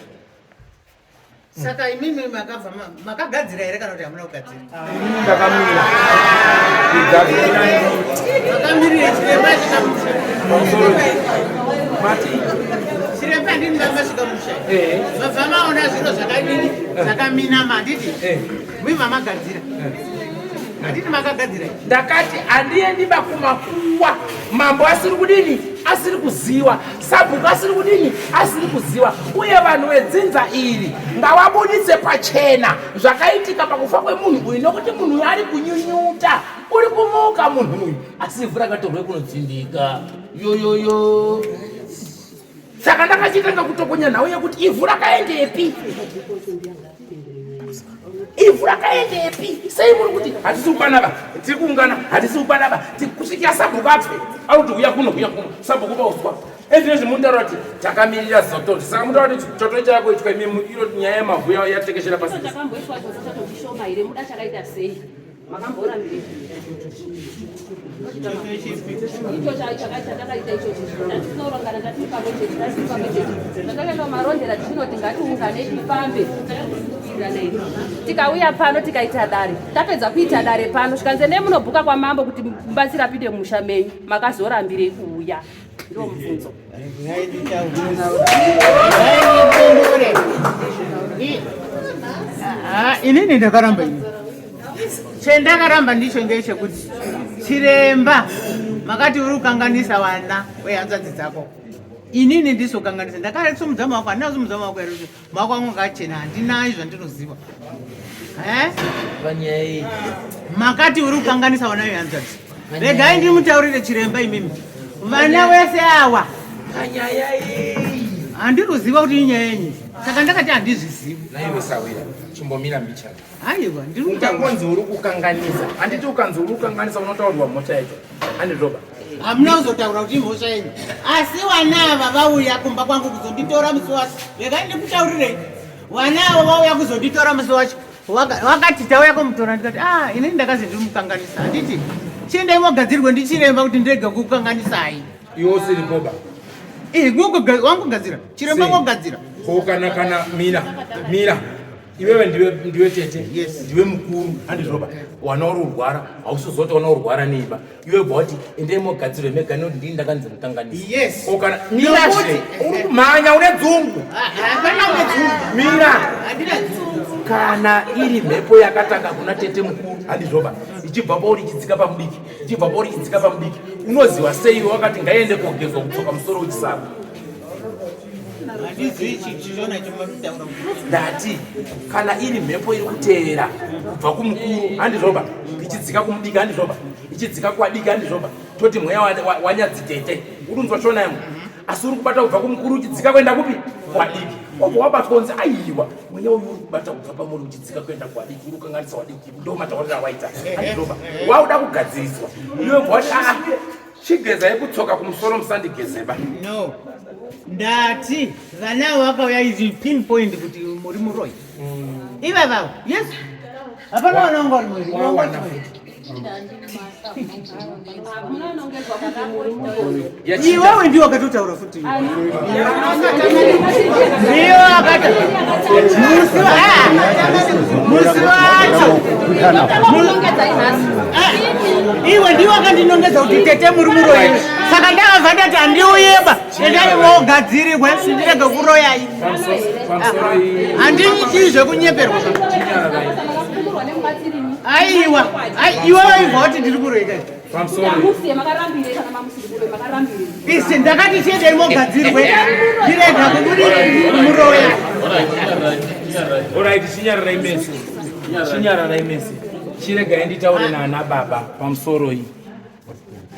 Saka imimi makabva makagadzira here kana kuti hamuna kugadzira? Ndakamira. Makamirira chiremba asvika musha. Mati. Chiremba ndini ndamasvika musha. Mabva maona zviro zvakadini zvakaminama handiti? Mibva magadzira. Handiti makagadzira. Ndakati handiendi bakumakuwa mambo asiri kudini asiri kuziwa sabhuku asiri kudini asiri kuziwa uye vanhu vedzinza iri ngavabuditse pachena zvakaitika pakufa kwemunhu uyu nokuti munhu uyu ari kunyunyuta uri kumuka munhu uyu asi ivhu rakatorwe kunotsindika yoyoyo saka ndakachitanga kutokonya nhau yekuti ivhu rakaendepi ivhu rakaendepi sei muri kuti hatisi kukwanaba tiri kuungana hatisi kukwanaba kusvikira sabhuku apfe ari kuti huya kuno huya kuno sabhuku pauswa ezvinezvi mutaura kuti takamirira zoto saka mutaura kuti choto chako itwa imimi iro nyaya yemavhu yatekeshera pasi Chakamboitwa chose chatotishoma here muda chakaita sei? Makamborambirei? Icho chatakaita ichochi tatinorongana tatiri pamwe chete tatiri pamwe chete tatakaenda kumarondera tichinoti ngatiungane tifambe takakuwirirana here tikauya pano tikaita dare tapedza kuita dare pano zvikanzi endai munobhuka kwamambo kuti mubatsiri apinde mumusha menyu makazorambirei kuuya ndo mubvunzo. Inini ndakaramba ini chendakaramba ndicho ngechekuti chiremba makati uri kukanganisa vana wehanzvadzi dzako inini ndisokanganisa ndakasumudza maoko handina kusumudza maoko here maoko angu akachena handina zvandinoziva eh? Makati uri kukanganisa vana vehanzvadzi regai ndimutaurire chiremba imimi vana wese awa panyaya iyi handiri kuziva kuti inyaya yenyu saka ndakati handizvizivi naiwe sawira chimbomira mbichana aiwa ndiri ukangonzi uri kukanganisa handiti ukanzi uri kukanganisa unotaurirwa mhosva yacho handizvoba hamuna kuzotaura kuti imhosva yenyu asi vana ava vauya kumba kwangu kuzonditora musi wacho regai ndikutaurirei vana ava vauya kuzonditora musi wacho Wakati tauya kumutora ndikati ah inini ndakazi ndiri mukanganisa handiti chiendai mogadzirwe ndichiremba kuti ndirege kukukanganisai. Iwe usiri boba. Eh wangogadzira chiremba ngogadzira. Ko kana kana mira mira iwewe ndiwe ndiwe tete yes. Ndiwe mukuru handizvoba wana uri urwara hausizoti wana urwara neiba iwe bva wati endei mogadzirwe mega nekuti ndini ndakanzi mukanganisi yes. Ko kana mirashe uri kumhanya une dzungu mira kana iri mhepo yakatanga kuna tete mukuru handizvoba ichibva pauri ichidzika pamudiki ichibva pauri ichidzika pamudiki unoziva sei iwe wakati ngaiende kogezwa kutsoka musoro uchisava Ndati kana iri mhepo iri kuteera kubva kumukuru handizvoba ichidzika kumudiki handizvoba ichidzika kuwadiki handizvoba toti mweya wanyadzitete uri kunzwa shona yangu asi uri kubata kubva kumukuru uchidzika kuenda kupi kuwadiki. Wabva wabatwa kunzi aiwa mweya uyu uri kubata kubva pamuri uchidzika kuenda kuwadiki uri kukanganisa wadiki ndo matauriro awaita. Andinoba. Wauda kugadziriswa. Iwe bva wati ah chigezai kutsoka kumusoro musandigezeba. No. Ndati vana vakauya izvi pinpoint kuti muri muroyi. Ivava. Yes. Hapana vana vangu vari muroyi. Iwewe ndiwe wakatotaura futi. Ndiwe wakata. Musi wa musi wacho. Iwe ndiwe wakandinongedza kuti tete muri muroyi. Saka ndakabva ndati handiuyeba. Endai mogadzirirwa ndirege kuroyai. Handii zvekunyeperwa. Aiwa, iwe waibva wati ndiri kuroika. Isi ndakati chiendei mogadzirwe ndirega kumuroya. Alright, chinyararai mese. Chinyararai mese. Chiregai nditaure naana baba pamusoro iyi.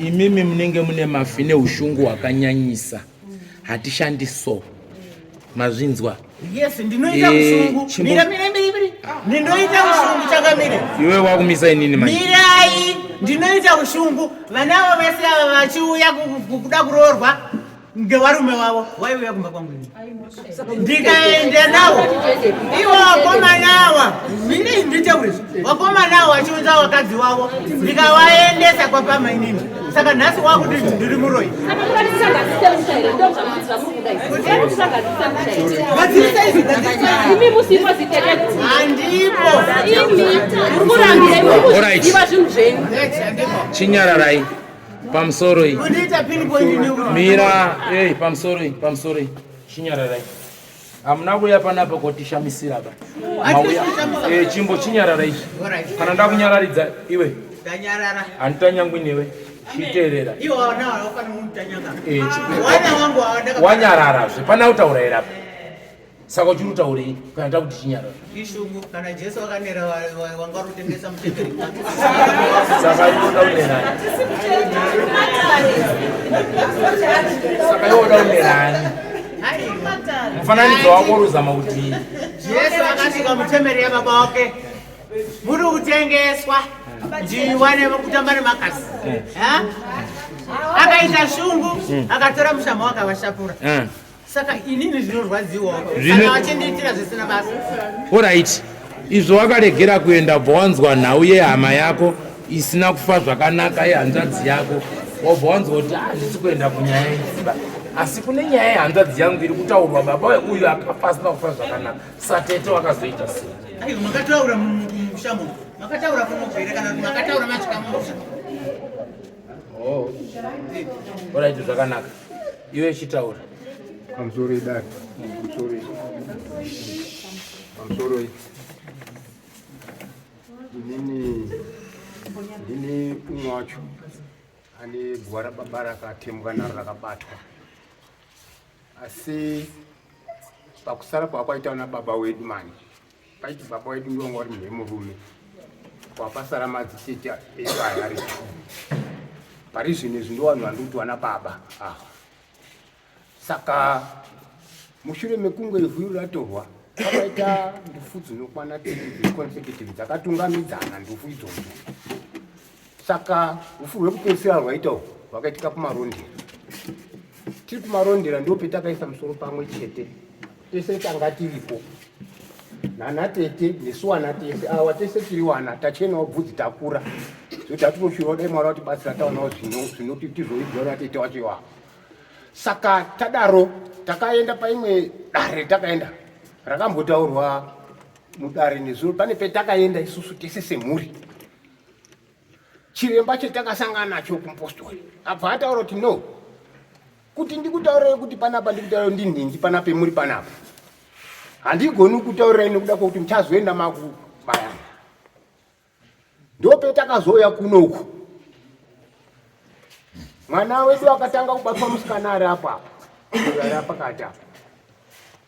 Imimi munenge mune mafi neushungu hwakanyanyisa. Hatishandi so. Mazvinzwa? Yes, ndinoita eh, ushungu. Mira, mira, mira, mira. Ndinoita ushungu chakamire. Iwe wakumisa inini manje. Mirai, ndinoita ushungu. Vana avo vese ava vachiuya kuda kuroorwa ngevarume wavo waiuya kumba kwangu ini. Ndikaenda navo. Ivo vakomana ava, mine nditaure. Vakomana ava vachiunza vakadzi wavo, ndikavaendesa kwapama inini. Saka nhasi wakuti ndiri muroyi. Chinyararai pamusoro iyi. Mira, hey, pamusoro iyi, pamusoro iyi. Chinyararai. Hamuna kuuya panapa kotishamisira ba. Mauya. Eh, chimbo chinyarara ichi. Kana ndakunyararidza iwe. Ndanyarara. Handitanyangwi newe. Chiteerera. Iwe wana wafana mutanyanga. Eh, wana wangu wandaka. Wanyarara zve. Pana kutaura here apa? Saka uchiri kutaurei kana takuti chinyarara? Ishungu kana Jesu akanera wanga rutengesa mutemberi. Saka inoda kunerani? Saka iwe unoda kunerani? Mufananidzo wako uruzama kuti Jesu akasvika mutemberi yababa wake muri kutengeswa njiwa nekutamba nemakasi eh. Akaita shungu hmm. akatora mushama wake akavashapura eh. Saka inini zvinorwadziwa kana vachindiitira zvisina basa. Orit izvo wakaregera kuenda bva wanzwa nhau yehama yako isina kufa zvakanaka yehanzvadzi yako wabva wanzwa kuti ah, handisi kuenda kunyaya idziba asi kune nyaya yehanzvadzi yangu iri kutaurwa baba uyu akafa asina kufa zvakanaka satete wakazoita sei aiwa makataura mushamo makataura kunobvere kana kuti makataura machikamusha oh. Orit zvakanaka iwe chitaura pamusoro idare pamusoro pamusoro inini ndini umwe wacho ane guva rababa rakatembwa naro rakabatwa asi pakusara kwakwaita na baba wedu manje paiti baba wedu ndiwo wanga uri munhu wemurume kwapasara madzitete edu aya ari two pari zvino izvi ndo vanhu vandikuti vana baba ava Saka mushure mekunge ivhu iri ratorwa pakaita ndufu dzinokwana tiri consecutive dzakatungamidzana ndufu idzodzo. Saka rufu rwekupedzisira rwaita uku rwakaitika kumarondera. Tiri kumarondera ndipo petakaisa musoro pamwe chete tese tanga tiripo nana tete nesu wana tese awa tese tiri wana tachenawo bvudzi takura zvekuti hatinoshurawo dai mwari watibatsira taonawo zvinoti tizoidzwa natete wacho iwawo Saka tadaro takaenda paimwe dare takaenda rakambotaurwa mudare nezuro pane petakaenda isusu tese semhuri chiremba chetakasangana nacho kumupostori abva ataura kuti no kuti ndikutaurire kuti panapa ndikutaurire ndinhingi panapa muri panapa handigoni kutaurirai nekuda kwekuti muchazoenda makubayana Ndopetakazouya kunoku. Mwana wedu akatanga kubatwa musikana ari apo apo. Ari pakati apo.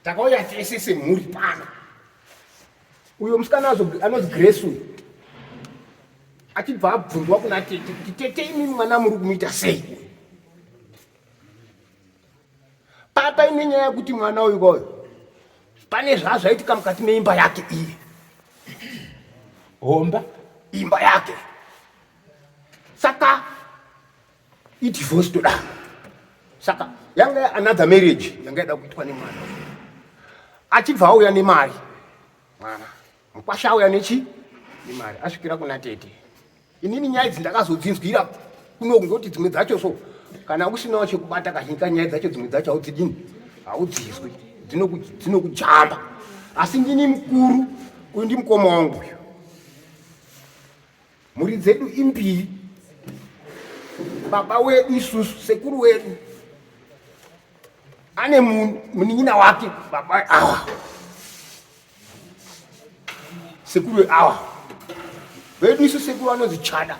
Takauya tese semhuri pano. Uyo musikana anonzi Grace uyu. Achibva abvunzwa kuna tete kuti tete imimi mwana muri kumuita sei? Papa ine nyaya yekuti mwana uyu kwayo. Pane zvazvaitika mukati meimba yake iye. Homba imba yake. Saka idivorce toda. Saka yanga another marriage yanga ida kuitwa nemwana. Achibva auya nemari. Mwana mukwasha auya nechi nemari asvikira kuna tete. Inini nyaya idzi ndakazodzinzwira kuno ngekuti dzimwe dzacho so kana usinawo chekubata kazhinji kanyaya dzacho dzimwe dzacho haudzidini haudzizwi dzinokujamba asi ndini mukuru uyu ndi mukoma wangu uyu mhuri dzedu imbiri baba wedu isusu sekuru wedu ane munin'ina wake baba awa sekuru weawa vedu isu sekuru vanonzi chada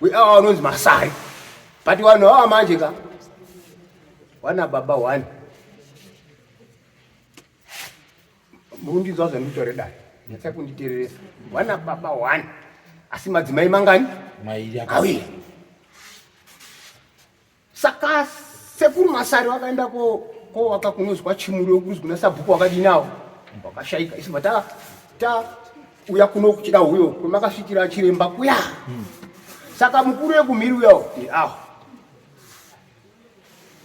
weawa vanonzi masari but vanhu ava manje ka wana baba one murundinzwa zvandikutaure dai nyatsa kunditereresa wana baba one asi madzimai mangani maviri Saka sekuru Masari vakaenda kowaka kunozwa kwaChimuro kuzi kuna sabhuku wakadini awo wakashaika isu bva ta uya kuno kuchida huyo kwemakasvikira chiremba kuya hmm. Saka mukuru wekumhiri uyawo awo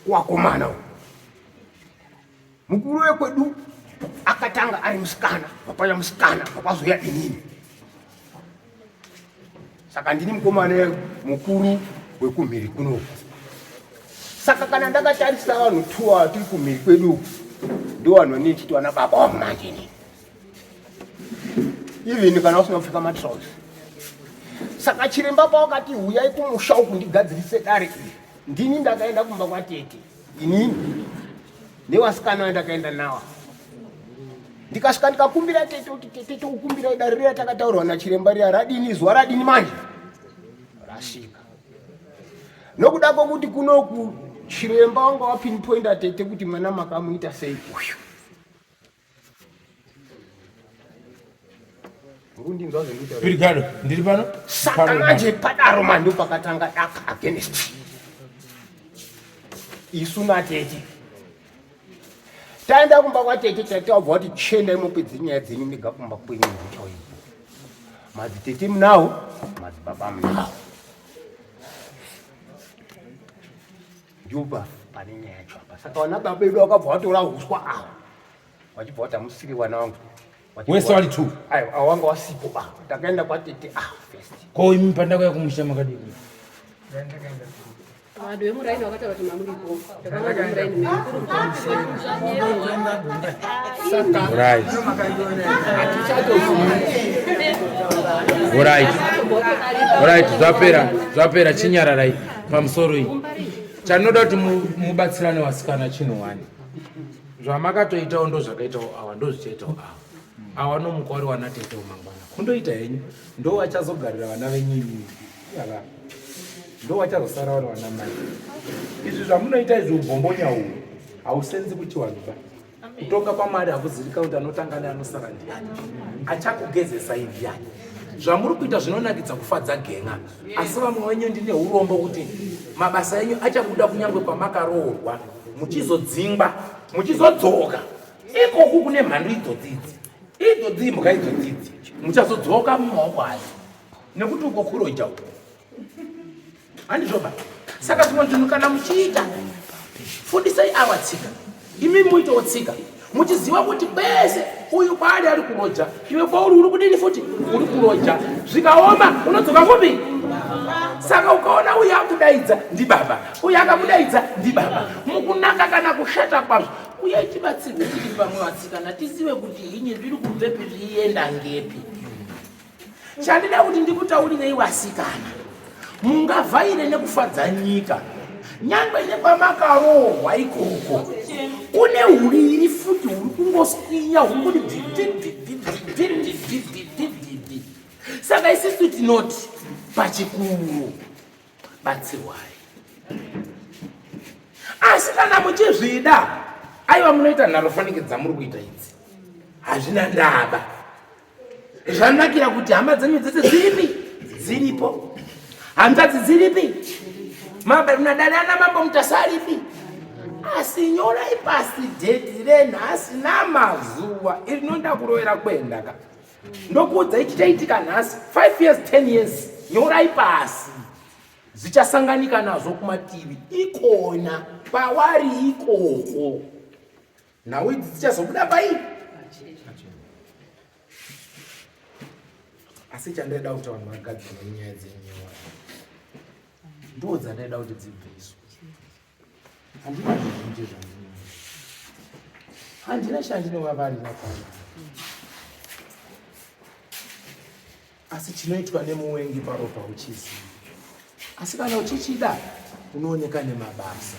kuwakomana Mukuru wekwedu akatanga ari musikana, papaya musikana, papazoya inini. Saka ndini mukomana mukuru wekumhiri kunoku. Saka kana ndakatarisa vanhu tuwa tiri kumhiri kwedu uku, ndo vanhu vanenge chiti vana baba wangu manje inini. Even kana usina kupfeka matrouse. Saka chiremba pawakati huyai kumusha uku ndigadzirise dare iri, ndini ndakaenda kumba kwatete inini newasikana wandakaenda nawa ndikasvika ndikakumbira tete kuti tete tokukumbira idare riya takataurwa nachiremba riya radini zuva radini manje rasvika nokuda kwokuti kunoku chiremba wanga wapinpoinda tete kuti mwana makamuita sei uyu Brigado, ndiri pano. Saka manje padaro manje ndopakatanga daka against isu natete. Taenda kumba kwatete tete wabva wati chiendai mupedze nyaya dzenyu mega kumba kwenyu muchauya. Madzitete munawo, madzibaba munawo. Njuba pane nyaya yacho apa. Saka vana baba vedu vakabva vatora huswa ava. Vachibva vati hamusiri vana vangu. Wese wari two. Aiwa, avo vanga wasipo ba. Takaenda kwatete ah first. Ko imi pandakauya kumusha makadii? Vanhu vemuraini vakataura kuti mamuripo. Ndakaona muraini menyu. Right. Right. Right, zvapera, zvapera chinyararai pamusoro iyi. Chandinoda kuti mubatsirane vasikana chinhu wani. Zvamakatoitawo ndozvakaitawo awa ndozvichaitawo awa. Awa nomuka wari wana tete mangwana. Kundoita henyu ndo vachazogarira vana venyu imimi. Iyava. Ndo vachazosara vari vana mai. Izvi zvamunoita izvi ubhombonya uhu hausenzi kuchiwanhu ba. Kutonga kwaMwari hakuzivika kuti anotanga neanosara ndiani. Achakugezesai ndiani. Zvamuri kuita zvinonakidza kufadza gen'a. Asi vamwe venyu ndine urombo kuti mabasa enyu achabuda kunyange kwamakaroorwa muchizodzingwa muchizodzoka ikoku kune mhandu idzodzi idzi idzodzi imbwa idzodzi idzi muchazodzoka mumaoko ayo nekuti uko kuroja uko handizvoba saka zvimwe zvinhu kana muchiita fundisai awa tsika imi muitewo tsika muchiziva kuti kwese uyu kwaari ari kuroja iwe kwauri uri kudini futi uri kuroja zvikaoma unodzoka kupi saka ukaona uyu akudaidza ndibaba uyu akamudaidza ndibaba mukunaka kana kushata kwazvo uye tibatsirwe tiri pamwe vasikana tizive kuti hinye zviri kubvepi zviienda ngepi Chandida kuti ndikutaurirei vasikana, mungavhaire nekufadza nyika nyangwe nekwamakaroorwa ikoko kune huriri futi huri kungoswinya huri kuti dididididididididididi. Saka isisu tinoti pachikuru batsirwai, asi kana muchizvida aiwa munoita nharo fanike dzamuri kuita idzi hazvina ndaba. Zvanakira kuti hama dzenyu dzese dziripi? Dziripo. Hanzvadzi dziripi? Madada ana mambo Mutasa aripi? Asi nyorai pasi dheti renhasi namazuva iri rinoda kurovera kuenda ka. Ndokuudzai chichaitika nhasi 5 years 10 years nyorai pasi. Zvichasanganika nazvo kumativi ikona kwawari ikoko. Nhau idzi dzichazobuda pai? Asi chandaida kuti vanhu vagadzire nyaya dzenyewa ndo dzandaida kuti dzibviswe. Handina zvizhinji zvandinoita, handina chandinovavarira pano, asi chinoitwa nemuwengi paropa uchiziva. Asi kana uchichida unooneka nemabasa.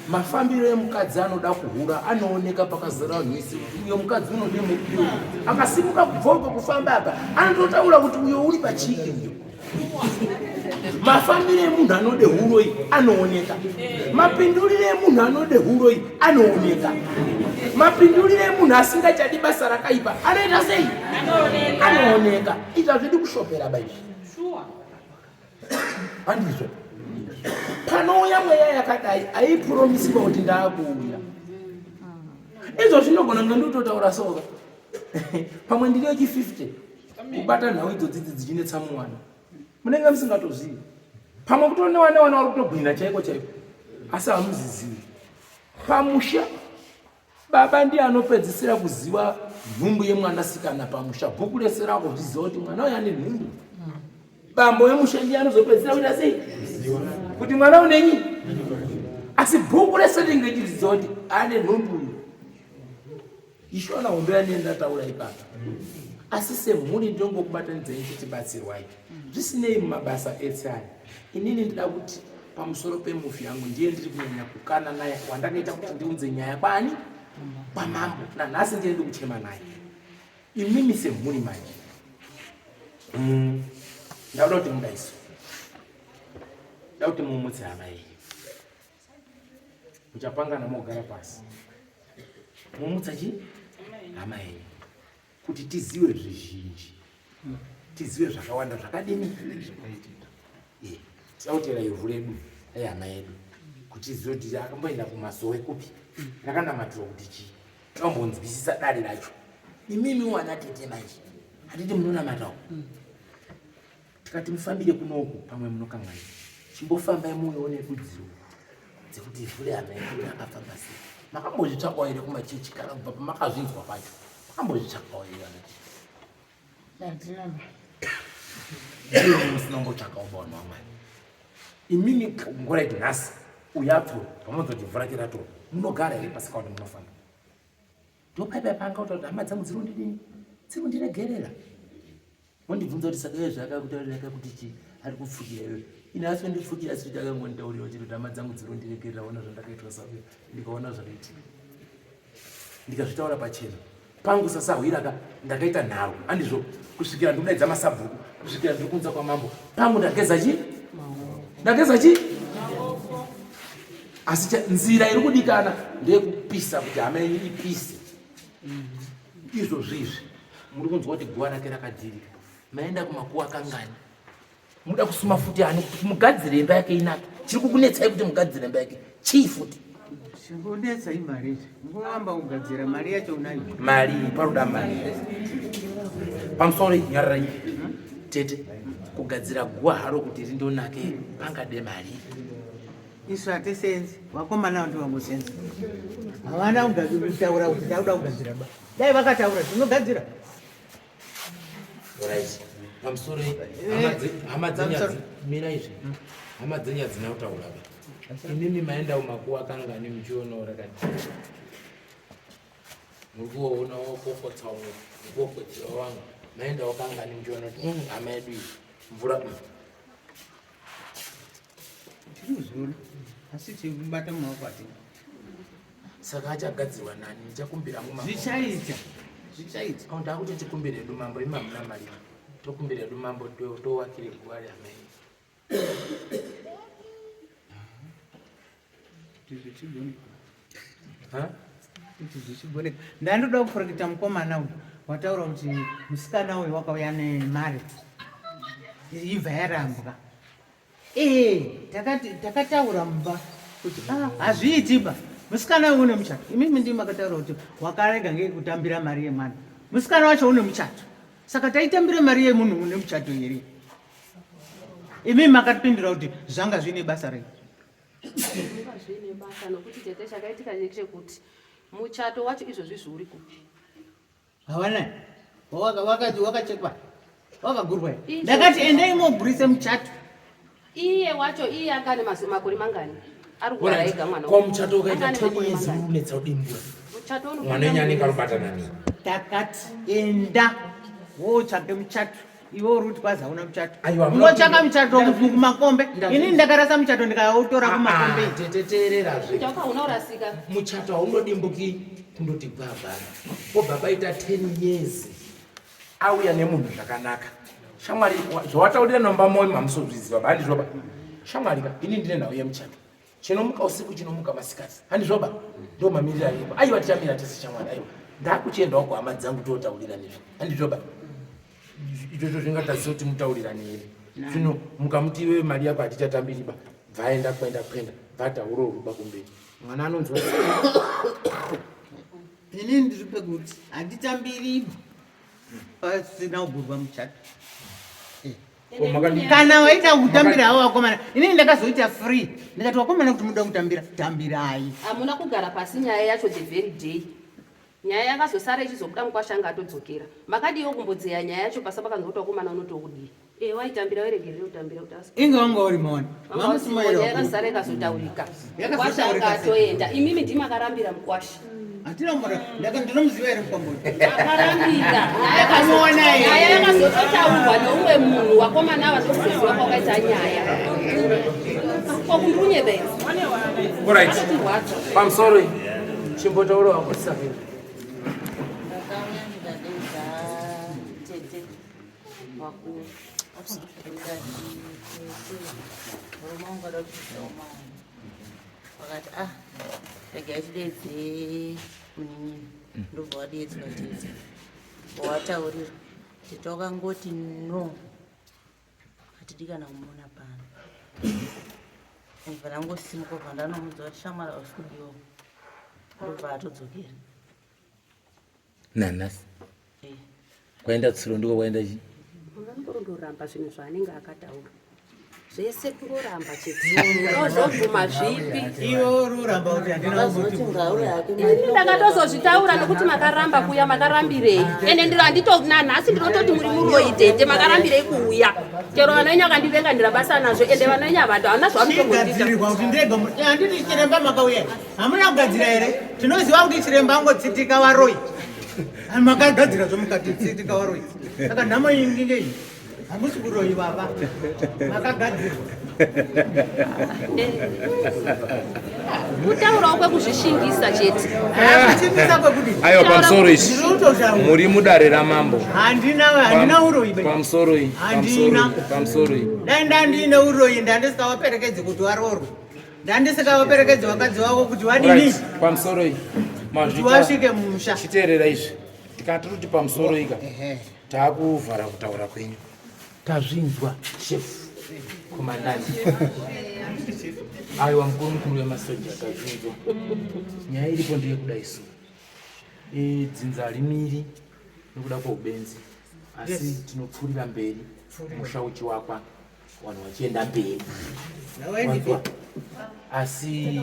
Mafambiro emukadzi anoda kuhura anooneka pakazara vanhu vese kuti uyo mukadzi unode murume. Akasimuka kubva uko kufamba apa anototaura kuti uyo uri pachii uyo. Mafambiro emunhu anode huroyi anooneka. Mapinduriro emunhu anode huroyi anooneka. Mapinduriro emunhu asingachadi basa rakaipa anoita sei? Anooneka. Izvi hazvidi kushopera ba izvi. Handizvo. Panouya mweya yakadai aipuromisiwa kuti ndaakuuya. Izvo zvinogona kunge ndikutotaura soka. Pamwe ndiri yechi 50 kubata nhau idzo dzidzi dzichinetsa muwana. Munenge musingatozivi. Pamwe kutonewa newana vari kutogwina chaiko chaiko. Asi hamuzizivi. Pamusha Baba ndiye anopedzisira kuziva nhumbu yemwanasikana pamusha. Bhuku rese rakuzviziva kuti mwana uyu ane nhumbu. Bambo wemusha ndiye anozopedzisira kuita sei? Kuti mwana unenyi? Asi bhuku rese rinenge richiziva kuti ane nhumbu uyu. Ishona hombe yandiye ndataura ipapa. Asi semhuri ndinongokubatanidzai tichibatsirwai. Zvisinei mumabasa ese aya. Inini ndida kuti pamusoro pemufi yangu ndiye ndiri kunyanya kukana naye wandakaita kuti ndiunze nyaya kwani kwamambo nanhasi ndiye ndiri kuchema naye imimi semhuri manje mm. ndakuda kuti mudaiso nda kuti mumutse hama iyi muchapangana mogara pasi mumutsa chi hama yenyu kuti tiziwe zvizhinji tizive zvakawanda zvakadini eh, tisautera ivhu redu rehama yedu kuti tizive kuti akamboenda kumasowe kupi rakanamatirwa kuti chii tombonzwisisa dare racho imimi wana tete manje handiti munonamatawo Tikati mufambire kunoku pamwe munokanganisa. Chimbofambai muone dudziro dzekuti ivhu rehama yedu rakafamba sei. Makambozvitsvakawo here kumachechi kana kubva pamakazvinzwa pacho? Makambozvitsvakawo here vana tete? Handina. Ndiyoni musina kumbotsvakawo pavanhu vaMwari. Imimi ngoraiti nhasi uyu apfuura pamonzwa kuti ivhu rake ratorwa munogara here pasika kuti munofamba? Ndopaipai panga kuti hama dzangu dziri kundidini? Dziri kundiregerera. Mondibvunza kuti saka iye zvaakakutaurira akakuti chii ari kupfukira iwe ini asi ondipfukira asi kuti akangonditaurira chete kuti hama dzangu dziri kundiregerera ona zvandakaitwa sauya ndikaona zvakaitika ndikazvitaura pachena pangu sasahwira ka ndakaita nharo andizvo kusvikira ndikudaidza masabhuku kusvikira ndiri kunza kwamambo pangu ndageza chii ndageza chii asi nzira iri kudikana ndeyekupisa kuti hama yenyu ipise izvozvi izvi muri kunzwa kuti guva rake rakadhirika maenda kumakuwa kangani muda kusuma futi ani kuti mugadzire imba yake inake chiri kukunetsai kuti mugadzire imba yake chii futi Chikunetsa imari izvi. Ngowamba kugadzira mari yacho unayo. Mari paroda mari. Pamusoro nyararai. Tete kugadzira guwa haro kuti rindonake pangade mari. Isu hatisenzi, vakomana ndivo vangosenza. Havana kutaura kuti ndakuda kugadzira ba. Dai vakataura tinogadzira. Right. Pamusoro hama dzenyu mira izvi. Hama dzenyu hadzina kutaura ba. Imimi maenda kumakuwa kangani muchionawo rakati. Muri kuonawo kokotsa umwe, mukokotsira wangu. Maendawo kangani muchiona kuti hama yedu iyi mvura Tiri kuzviona asi chekubata mumaoko hatina. Saka achagadzirwa nani? Ndichakumbira hangu mambo. Zvichaita. Zvichaita. Au ndakuti tikumbire hedu mambo imi hamuna mari. Tokumbira hedu mambo towakire guva rehama yedu. Kuti zvichigoneka. Ha? Kuti zvichigoneka. Ndandoda kuprojecta mukomana uyu wataura kuti musikana uyu wakauya nemari ibva yarambwa. Ee, takati takataura mumba. Kuti ah, hazviiti ba musikana uyu une muchato. Imimi ndimi makataura kuti wakarega ngei kutambira mari yemwana. Musikana wacho une muchato. Saka taitambira mari yemunhu une muchato here? Imimi makatipindura kuti zvanga zviine basa rei? Zvanga zviine basa nokuti tete chakaitika ndechekuti muchato wacho izvozvi zviuri kupi? Hawana wakachekwa wakagurwa. Ndakati endai mogurise muchato. Iye wacho iye anga ane makore mangani? Ari kugara ega mwana. Ko muchato ukaita 10 years unetsa kudimbura. Muchato uno. Mwana wenyu anenge arikubata nani? Takati enda wotsvake muchato. Iwe uri kuti kwazi hauna muchato. Ungotsvaka muchato kumakombe. Ini ndakarasa muchato ndikautora kumakombe. Ah, tete teererazve. Muchato hauna kurasika. Muchato haundodimbuki kundoti gwabhara. Pobva paita 10 years auya nemunhu zvakanaka. Shamwari zvawataurira nomba moyo mamusozviziva ba handizvoba. Shamwari ka ini ndine nhau yemuchato. Chinomuka usiku chinomuka masikati. Handizvoba. Ndo mamiriro aripo. Aiwa tichamira tese shamwari aiwa. Ndakuchiendawo kuhama dzangu totaurira nezvi. Handizvoba. Izvozvo zvingatadzisa kuti mutaurirane here? Zvino mukamuti iwewe mari yako hatichatambiriba. Bvaenda kwenda kwenda. Bvataura uruba kumberi. Mwana anonzwa Ini ndiri pekuti handitambiriba pasina kugurwa muchato. Eh. Kana waita kutambira havo vakomana, inini ndakazoita free ndikati vakomana kuti muda kutambira tambirai. Hamuna kugara pasi nyaya yacho the very day. Nyaya yakazosara ichizobuda mukwasha anga atodzokera. Makadiiwo kumbodzeya nyaya yacho pasa pakanzwa kuti wakomana unoti wokudii. Eh waitambira wairegerere kutambira kuti asi. Inge wanga uri mona. Mamusimaira. Yakazara ikazotaurika. Mukwasha anga atoenda. Imimi ndimi makarambira mukwasha. Hatina mbona ndaka ndinomuziva here mukwambo. Akarambira. Ndakamuona here. Nyaya yakazototaurwa neumwe munhu wakomana ava ndokuzoziva kwakaita nyaya. Ko kundiunyebedza. Alright. Pamusoro. Chimbotaura wako tisafira. Ndakauya ndikadeedza tete vakuru ndikati tete murume wangu ada kuisawo mari vakati ah regai tideedze munin'ina ndobva wadeedzwa tete wataurira tete wakangoti no hatidi kana kumuona pano ndibva ndangosimuka bva ndanomudza kuti shamwari hausi kudiwa ndobva atodzokera nanhasi eh. kwaenda tsuro ndiko kwaenda chii vanongorondoramba zvinhu zvaanenge akataura zvese kungoramba chete ozobvuma zvipi ini ndakatozozvitaura nokuti makaramba kuuya makarambirei ende ndiro handito nanhasi ndinototi muri muroyi tete makarambirei kuuya chero vana venyu vakandivenga ndira basa nazvo ende vana venyu havado havana zvavanotombondiita kuti ndega handiti chiremba makauya hamuna kugadzira here tinoziva kuti chiremba angotsitika varoyi makagadzira zvomukatitsitika varoyi saka nhamo iyi ngingei Hamusi kuroyiwa ba. Makagadzirwa. Kutaurawo kwekuzvishingisa chete. Kushingisa kwekudii? Aiwa pamusoro ichi. Muri mudare ramambo. Handina handina uroyi. Pamusoro iyi. Handina. Pamusoro iyi. Dai ndandine uroyi ndandisikawaperekedzi kuti waroorwe. Ndandisikawaperekedzi vakadzi vavo kuti vadini? Pamusoro iyi. Mazvita. Kuti wasvike mumusha. Chiteerera izvi. Tikati kuti pamusoro ika. Taakuvhara kutaura kwenyu. Tazvinzwa chef komandani. Aiwa mukuru mukuru wemasoja tazvinzwa. Nyaya iripo ndeyekuda isu. Dzinza harimiri nekuda kweubenzi asi tinopfuurira mberi musha uchiwakwa vanhu vachienda mberi. Wanzwa? Asi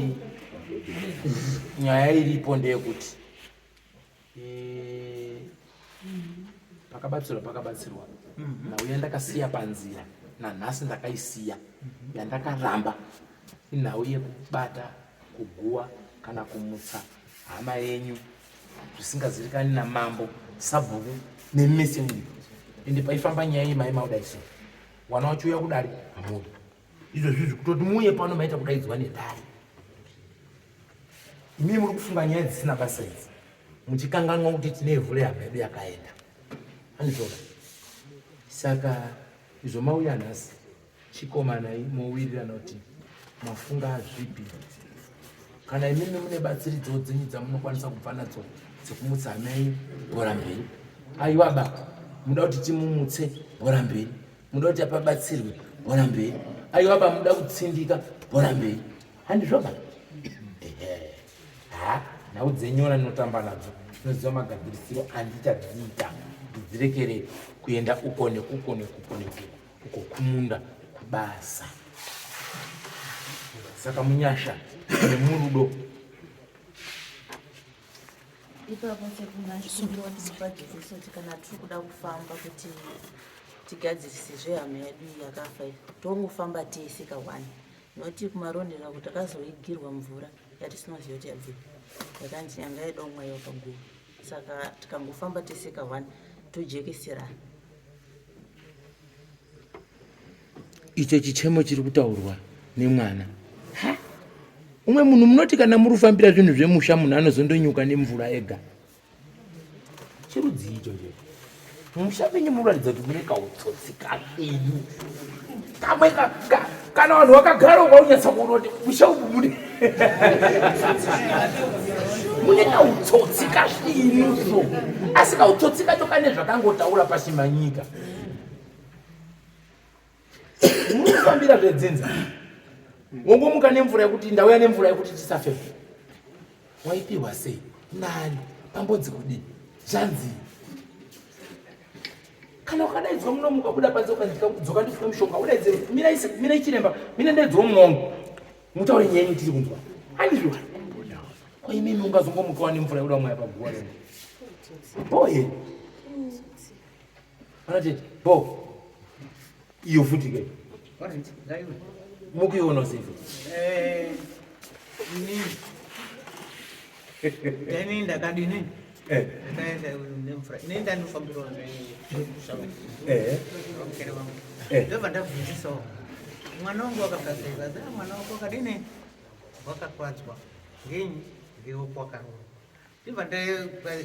nyaya iripo ndeyekuti Eh, pakabatsirwa pakabatsirwa mhm. nhau yandakasiya panzira nanhasi ndakaisiya mhm. yandakaramba inhau yekubata kuguwa kana kumutsa hama yenyu zvisingazivikani namambo sabhuku nemese muri ende paifamba nyaya iyi mai maudaiso wana wachiuya kudari hamudi izvozvizvi kutoti muuye pano maita kudaidzwa nedare Imi muri kufunga nyaya dzisina basa idzi muchikanganwa kuti tine ivhu rehama yedu yakaenda. Andizvoka. Saka izvo mauya nhasi chikomanai mowirirana kuti mafunga zvipi. Kana imimi mune batsiridzo dzenyu dzamunokwanisa kubva nadzo dzekumutsa hama yenyu bhora mberi. Aiwa ba muda kuti timumutse bhora mberi. Muda kuti apabatsirwe bhora mberi. Aiwa ba muda kutsindika bhora mberi. Handizvoba. Ha, nhau dzenyora ndinotamba nadzo, ndinoziva magadzirisiro andichadziita ndidzirekere kuenda uko nekuko nekuko nekuko uko kumunda kubasa. Saka munyasha nemurudo Ipapo sekunasungwa kuti kuti kana tiri kuda kufamba kuti tigadzirise zvehama yedu iyi yakafa iyi tongofamba tese kahwani noti kumarondera kuti takazoigirwa mvura yatisinoziva kuti yabvepi yakanzi yanga yaida kumwaiwa paguva saka tikangofamba tese kahwani tojekeserana. Icho chichemo chiri kutaurwa nemwana. Ha? Umwe munhu munoti kana muri kufambira zvinhu zvemusha munhu anozondonyuka nemvura ega. Chirudzii ichocho? Musha menyu munoratidza kuti mune kautsotsi kapenyu. Kamwe ka, ka, kana vanhu vakagara ukaonyatsa kuona kuti musha umu mune mune kautsotsi kasvinu so. Asi kautsotsi kacho kane zvakangotaura pashimanyika. Muri kufambira zvedzinza. Wongomuka nemvura yekuti ndauya nemvura yekuti tisafe. Waipihwa sei? Nani? Pambodzi kudii? Zvanzi. Kana ukadaidzwa muno ukabuda panze ukandikadzoka ndifune mushonga udaidze mirai mirai chiremba mine ndaidzwa mumwe wangu. Mutaure nyaya yenyu tiri kunzwa. Handizvo. Ko imimi ungazongomukawa nemvura yekuda kumwaya paguva remo. Boye. Anatete, bo. Iyo futi ke. Mukuiona sei futi? Eh, ini. Ndani ndakadini? Eh. Ndakaenda nemvura. Ini ndanofambirawo zve. Eh. Vamukere vangu. Eh. Ndobva ndabvunzisawo. Mwana wangu wakabva sei? Kazi, "Ah, mwana wako wakadini? Wakakwadzwa. Ngenyi? Ngewo kwakaroorwa. Ndibva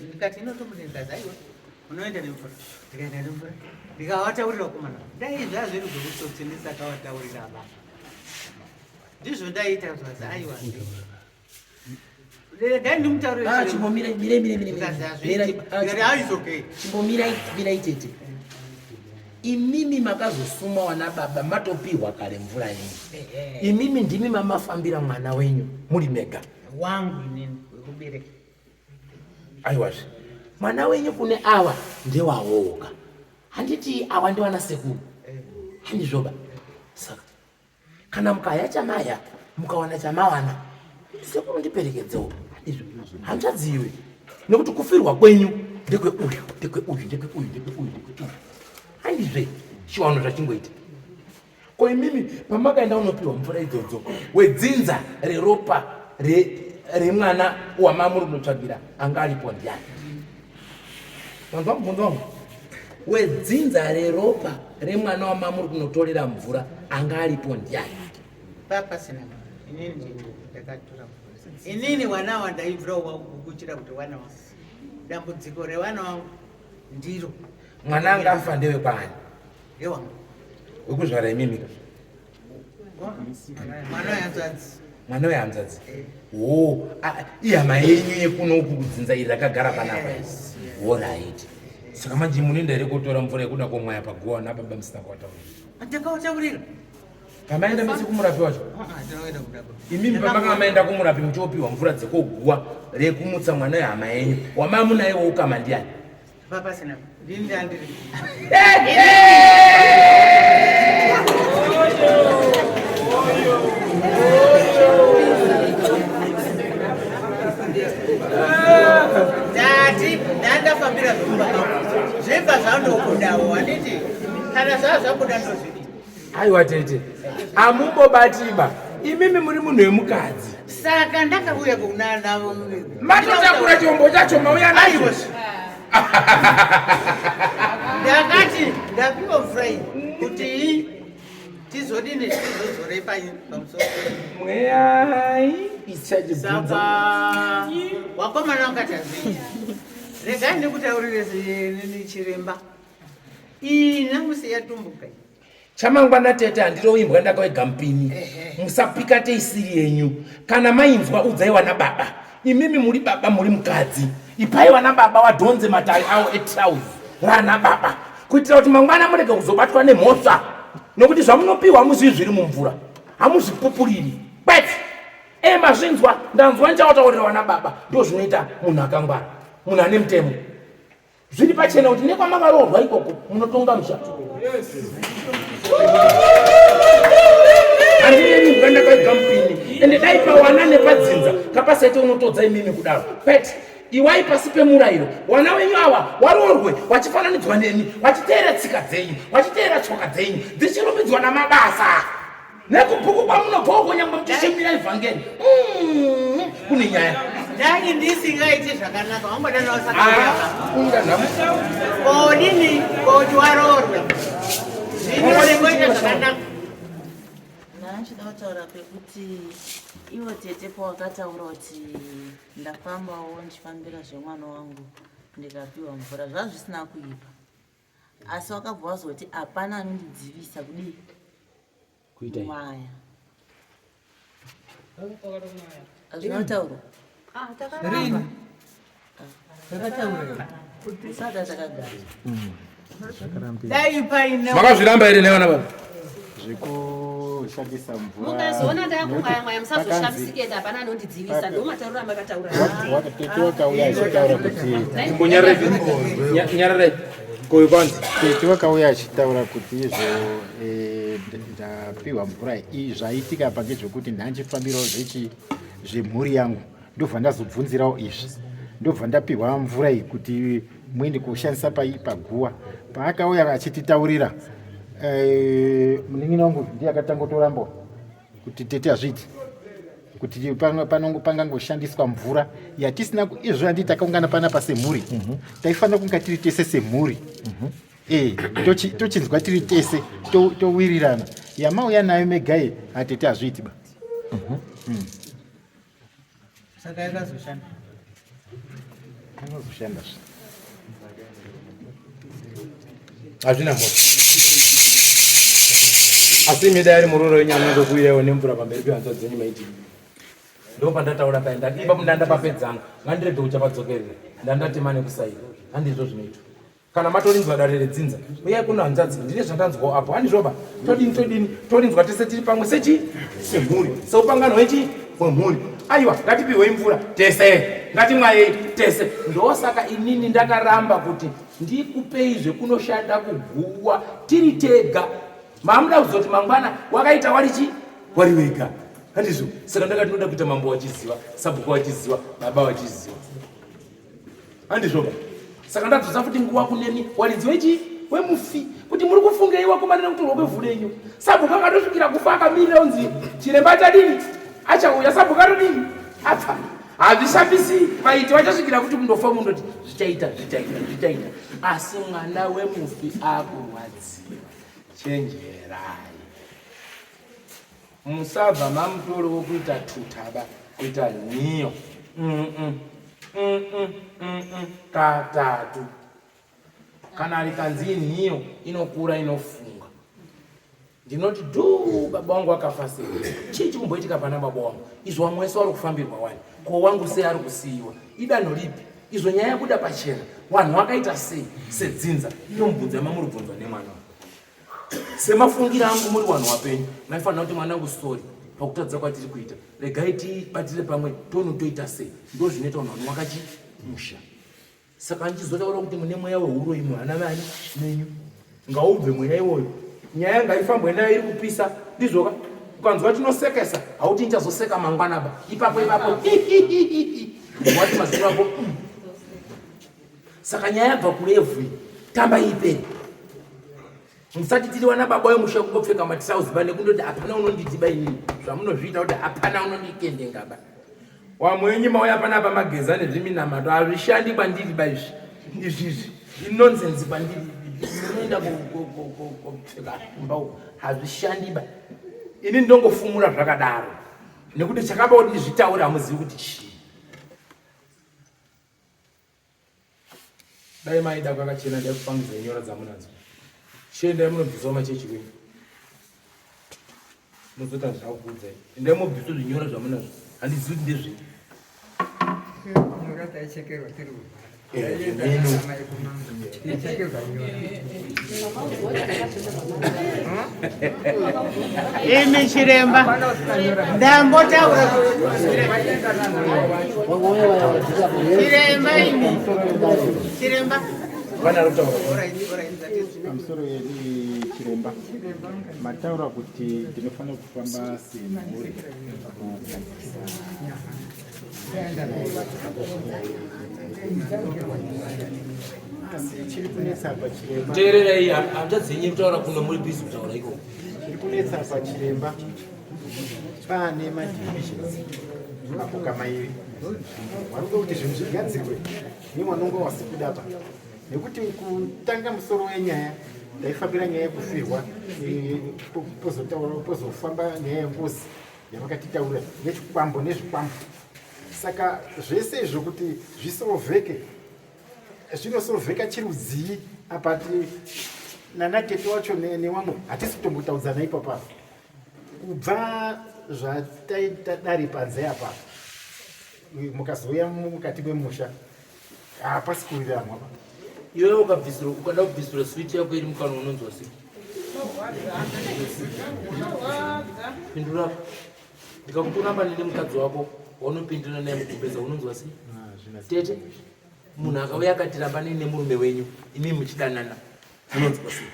ndikati inotomudini ndikazi aiwa unoenda nemvura. Ndikaenda nemvura. Ndikavataurira vakomana. Dai zvazviri zveutsotsi ndisakavataurira ba. Ndizvo ndaita zvazi aiwa. Regai ndimutaurire. Ah, chimbomirai, mirai, mirai, mirai. Ndikazi Mirai, hazviiti. ah, Ndikati ah, it's okay. Chimbomirai, mirai tete. Imimi makazosuma wana baba matopihwa kare mvura yenyu. Imimi ndimi mamafambira mwana wenyu muri mega. Wangu inini wekubereka. Aiwazve. Mwana wenyu kune awa ndewawoga. Handiti awa ndiwana sekuru. Handizvoba. Saka kana mukaya chamaya mukawana chamawana sekuru ndiperekedzewo. Handizvo. Hanzvadzi iwe. Nekuti kufirwa kwenyu ndekwe uyu, ndekwe uyu, ndekwe uyu, ndekwe uyu, ndekwe uyu. Handizve chiwano zvachingoita. Ko imimi pamakaenda unopiwa mvura idzodzo wedzinza reropa remwana wamamuri kunotsvagira anga aripo ndiani? Vanzwa mubvunzo wangu? Wedzinza reropa remwana wamamuri kunotorera mvura anga aripo ndiani? Papasina. Inini ndini ndakatora mvura. Inini wana wandaibvira wakugukuchira kuti wana wangu. Dambudziko rewana wangu ndiro. Mwana anga afa ndewe kwaani? Ndewangu. Wekuzvara imimi ka? Mwana wehanzvadzi. Mwana wehanzvadzi. Oh, ihama yenyu yekuno uku kudzinza iri rakagara panapa. Yes, Alright. Saka manje munoenda here kotora mvura yekuda komwaya paguva nababa musina kuwataurira? Ndakawataurira. Pamaenda mese kumurapi wacho? Ah, tinoenda kudako. Imimi pamakanga maenda kumurapi muchiopiwa mvura dzekoguwa rekumutsa mwana wehama yenyu. Wamamunaye woukama ndiani? Papasina. Ndini ndandiri. Ndati ndandafambira zvekumba kwangu. Zvibva zvandobudawo handiti kana zvava zvabuda ndozvidi. Aiwa tete, amumbobatiba. Imimi muri munhu wemukadzi. Saka ndakauya kunana Matotakura chombo chacho mauya nacho. Aiwa. Ndakati ndapiwa mvura iyi kuti tizodini tizozorepa pamusoro Mweyai ichachibvunza. Saka wakomana wakati hazviiti. Regai ndikutaurire chiremba. Iyi namusi yatumbuka iyi. Chamangwana tete handirovi imbwa ndakawega mupini. Musapika teisiri yenyu. Kana mainzwa udzai wana baba. Imimi muri baba muri mukadzi. Ipai wana baba wadhonze matare awo etrouse rana baba. Kuitira kuti mangwana murege kuzobatwa nemhosva. Nokuti zvamunopiwa hamuzivi zviri mumvura. Hamuzvipupuriri. Kwete. E mazvinzwa, ndanzwa ndichawataurirwa nababa. Ndozvinoita munhu akangwara, munhu ane mutemo. Zviri pachena kuti nekwamakaroorwa ikoko munotonga musha. Handineni mbwa ndakaiga mupini ende dai pawana nepadzinza kapasaite unotodza imimi kudaro kwete. Iwai pasi pemurayiro, wana wenyu awa waroorwe wachifananidzwa nemi, wachiteera tsika dzenyu, wachiteera tsoka dzenyu dzichirumbidzwa namabasa. Nekubhuku kwamunobva uko nyangwe muchishumira evhangeri mm, kune nyaya. Dai ndisingaiti zvakanaka wangodana wasakunda nhamo. Kodini koti waroorwe. Zvino ndingoita zvakanaka. Ndachida kutaura pekuti ivo tete pawakataura kuti ndafambawo ndichifambira zvemwana wangu ndikapiwa mvura zvazvisina kuipa asi wakabva wazoti hapana anondidzivisa kudii kuita mwaya hazvina kutaurwa Rini? Sada takagara. Dai paine Makazviramba here nevana baba? Zvekushandisa mvura. Mukazoona ndakumwaya mwaya musazoshamisike ende hapana anondidzivisa ndomatauriro amakataura. Tete wakauya achitaura kuti Nyararai. Koyo kwanzi. Tete wakauya achitaura kuti izvo eh, ndapiwa mvura iyi zvaitika apa ngezvekuti ndanchifambirawo zvechi zvemhuri yangu ndobva ndazobvunzirawo izvi ndobva ndapiwa mvura iyi kuti muende koshandisa pai paguwa paakauya achititaurira eh, munin'ina wangu ndiye akatanga kutoramba kuti tete hazviiti kuti pangangoshandiswa mvura yatisina izvo handii takaungana panapa semhuri mhm. taifanira kunga tiri tese semhuri mm -hmm. Eh, tochinzwa tiri tese towirirana yamauya nayo mega iyi hatete hazviiti ba mhm. Saka yakazoshanda yakazoshanda zve hazvina mhosva asi imi dai ari muroora wenyu anondokuiraiwo nemvura pamberi pehanzvadzi dzenyu maiti ndopandataura paye ndati ipapo ndandapapedzanga ngandirege kuchapadzokerera ndandatema nekusaira handizvo zvinoitwa Kana matorinzwa dare redzinza, uyai kuno hanzvadzi, ndine zvandanzwawo apo. Handizvoba? Todini todini? Torinzwa tese tiri pamwe sechi semhuri. Seupangano hwechi hwemhuri. Aiwa, ngatipihwei mvura tese. Ngatimwayei tese. Ndosaka inini ndakaramba kuti ndikupei zvekunoshanda kuguwa tiri tega. Mamuda kuzoti mangwana wakaita wari chi wari wega. Handizvo? Saka ndakati ndoda kuita mambo wachiziva, sabhuku wachiziva, baba wachiziva. Handizvoba. Saka ndadzosa futi nguva kunemi waridzi wechi wemufi kuti muri kufungei wakomana nekutorwa kwevhu renyu. Sabhuku akatosvikira kufa akamirira unzi chiremba achadini achauya sabhuku atodini apfa. Hazvishamisi vaiti vachasvikira kuti kundofa mundoti zvichaita zvichaita zvichaita asi mwana wemufi akurwadziwa. Chenjerai. Musabva mamutoro wokuita tutaba kuita nhiyo katatu kana rikanzi inhiyo inokura inofunga ndinoti dhuu baba wangu akafa sei chii chikumboitika pana baba wangu izvo wamwe wese wari kufambirwa wani ko wangu sei ari kusiyiwa idanho ripi izvo nyaya yabuda pachena wanhu wakaita sei sedzinza inomubvunza mamuri bvunzwa nemwana Semafungiro angu muri wanhu wapenyu maifanira kuti mwanangu sorry pakutadza kwatiri kuita regai tibatire pamwe tono toita sei ndozvinoita vanhu vanovaka chimusha saka ndichizotaura kuti mune mweya wehuroyi muhana vani menyu ngaubve mweya iwoyo nyaya ngaifambwe nayo iri kupisa ndizvoka ukanzwa chinosekesa hauti ndichazoseka mangwana ba ipapo ipapo wati mazino ako Saka nyaya yabva kurevhu iyi, tamba ipere. Musati tiri wana baba wemusha kungopfeka matirauzi ba nekundoti hapana unonditiba inini. Zvamunozviita kuti hapana unondikendenga ba. Wamwe wenyu mauya panapa mageza nezviminamato hazvishandi kwandiri ba izvi. Izvi izvi inonsense kwandiri. Munoenda kopfeka kumba uko hazvishandi ba. Ini ndongofumura zvakadaro. Nekuti chakaba kuti ndizvitaure hamuzivi kuti chii. Dai maida kwakachena ndaikupangidza nyora dzamunadzo. Chiendai munobvisawo machechi kwenyu. Mozota zvakuudzai. Endai mobvisa zvinyora zvamunazvo. Handizivi kuti ndezvei. Nyora taichekerwa tiri Imi chiremba, ndambotaura chiremba imi chiremba. Pamusoro yedu chiremba, mataura kuti ndinofanira kufamba semhuri kugadzirisa asi chiri kunetsa apa chiremba teererai hanzvadzi yenyu kutaura kuno muri busy kutaura ikoko chiri kunetsa apa chiremba paane madivisions mapoka mairi vanoda kuti zvinhu zvigadzirwe nemwanonga wasikuda apa nekuti kutanga musoro wenyaya taifambira nyaya yekufirwa eh, pozofamba nyaya yengozi yavakatitaura nechikwambo nezvikwambo saka zvese izvo kuti zvisorovheke zvinosorovheka chirudzii apa ti nana tete wacho newamwe hatisi kutombotaudzana ipapa kubva zvataita dare panze apa mukazouya mukati memusha hapasi kuwiranwa pa iwewe ukabvisirwa ukada kubvisirwa switi yako iri mukanwa unonzwa sei pindura ndikakutoramba nene mukadzi wako waunopindura naye mugumbeza unonzwa sei ah, tete munhu akauya akati ramba nene murume wenyu imi muchidanana unonzwa sei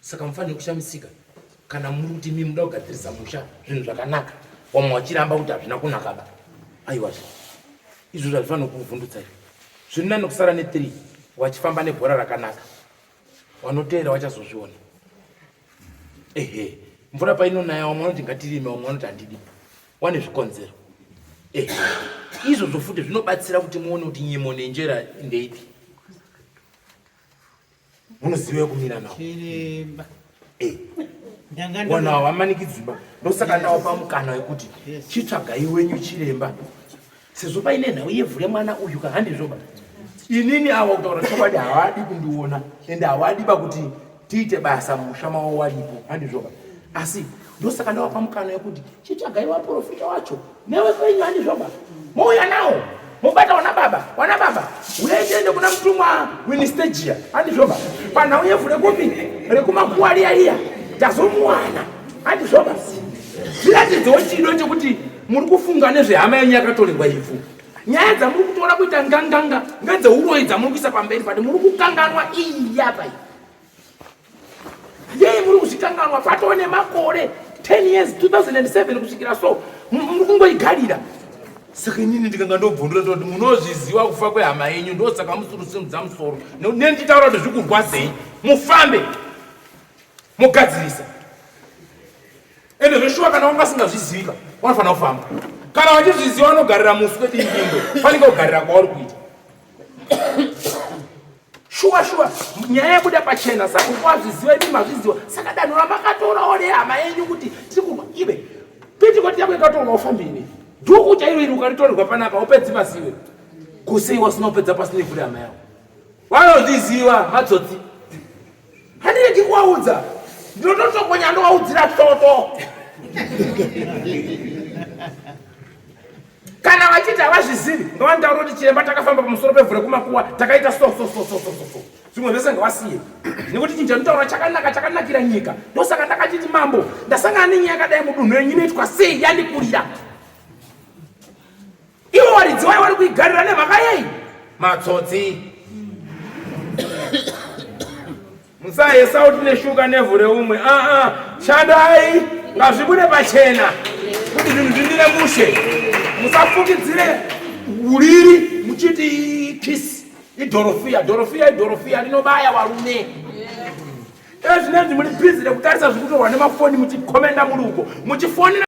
saka mufanire kushamisika kana muri kuti imi muda kugadzirisa musha zvinhu zvakanaka wamwe wachiramba kuti hazvina kunaka ba aiwa zve izvo zvazvifanira kuvhundutsa izvo zviri nani kusara ne3 wachifamba nebhora rakanaka wanoteera wachazozviona ehe mvura painonaya wamwe vanoti ngatirime wamwe vanoti handidi wane zvikonzero ehe izvozvo futi zvinobatsira kuti muone kuti nyimo nenjera ndeipi munoziva yekumira nawo chiremba eh. vanhu ava vamanikidziba ndosaka ndawapa mukana wekuti chitsvagai wenyu chiremba sezvo paine nhau yevhu remwana uyu ka handizvoba inini awa kutaura chokwadi havadi kundiona ende havadi ba kuti tiite basa musha mavo waripo handizvoba asi ndosaka ndawapa mukana wekuti chitsvagai vaprofita wacho newe kwenyu handizvoba mouya nawo mobata wana baba wana baba uyai tiende kuna mutumwa winistagia handizvoba panhau yevhu rekupi rekumakuwa riya riya tazomuwana handizvoba zviratidzewo chido chekuti muri kufunga nezvehama yenyu yakatorerwa ivhu nyaya dzamuri kutora kuita nganganga ngedzeuroyi dzamuri kuisa pamberi but muri kukanganwa iyi yapa iyi Yei muri kuzvikanganwa patoo nemakore 10 years 2007 kusvikira so muri kungoigarira saka inini ndikanga ndobvundura ndoti munozviziva kufa kwehama yenyu ndosaka musiri kusimudza musoro nenditaura kuti zvikurwadzei mufambe mugadzirisa ende zveshuwa kana wanga asingazvizivika wanofanira kufamba kana wachizviziva wanogarira muswe dindingwe fanike kugarira kwauri kuita shuwa shuwa nyaya yabuda pachena saka kwazviziva imi mazviziva saka danho ramakatorawo nehama yenyu kuti tiri kurwa ive pitikoti yako ikatorwa ufambire dhuku chairo iri ukaritorerwa panapa upedzi pasiwe kusei wasina upedza pasi nevhuri hama yako vanozviziva matsotsi handiregi kuvaudza ndinototokonya ndovaudzira toto kana vachiti havazvizivi ngavanditaura kuti chiremba takafamba pamusoro pevhu rekumakuwa takaita so so so so so so zvimwe zvese ngavasiye nekuti chinhu chanditaura chakanaka chakanakira nyika ndosaka ndakachiti mambo ndasangana nenyaya yakadai mudunhu renyu inoitwa sei yandikurira ivo varidzi vayo vari kuigarira nemhaka yei matsotsi Musaye sauti neshuka nevhu reumwe. Ah ah, shandai ngazvibude pachena kuti zvinhu zvimire mushe. Musafungidzire uriri muchiti kiss idhorofiya dhorofiya idhorofiya rinobaya warume. Ezvinezvi muri busy nekutarisa zviri kutorwa nemafoni muchikomenda muri uko muchifonera.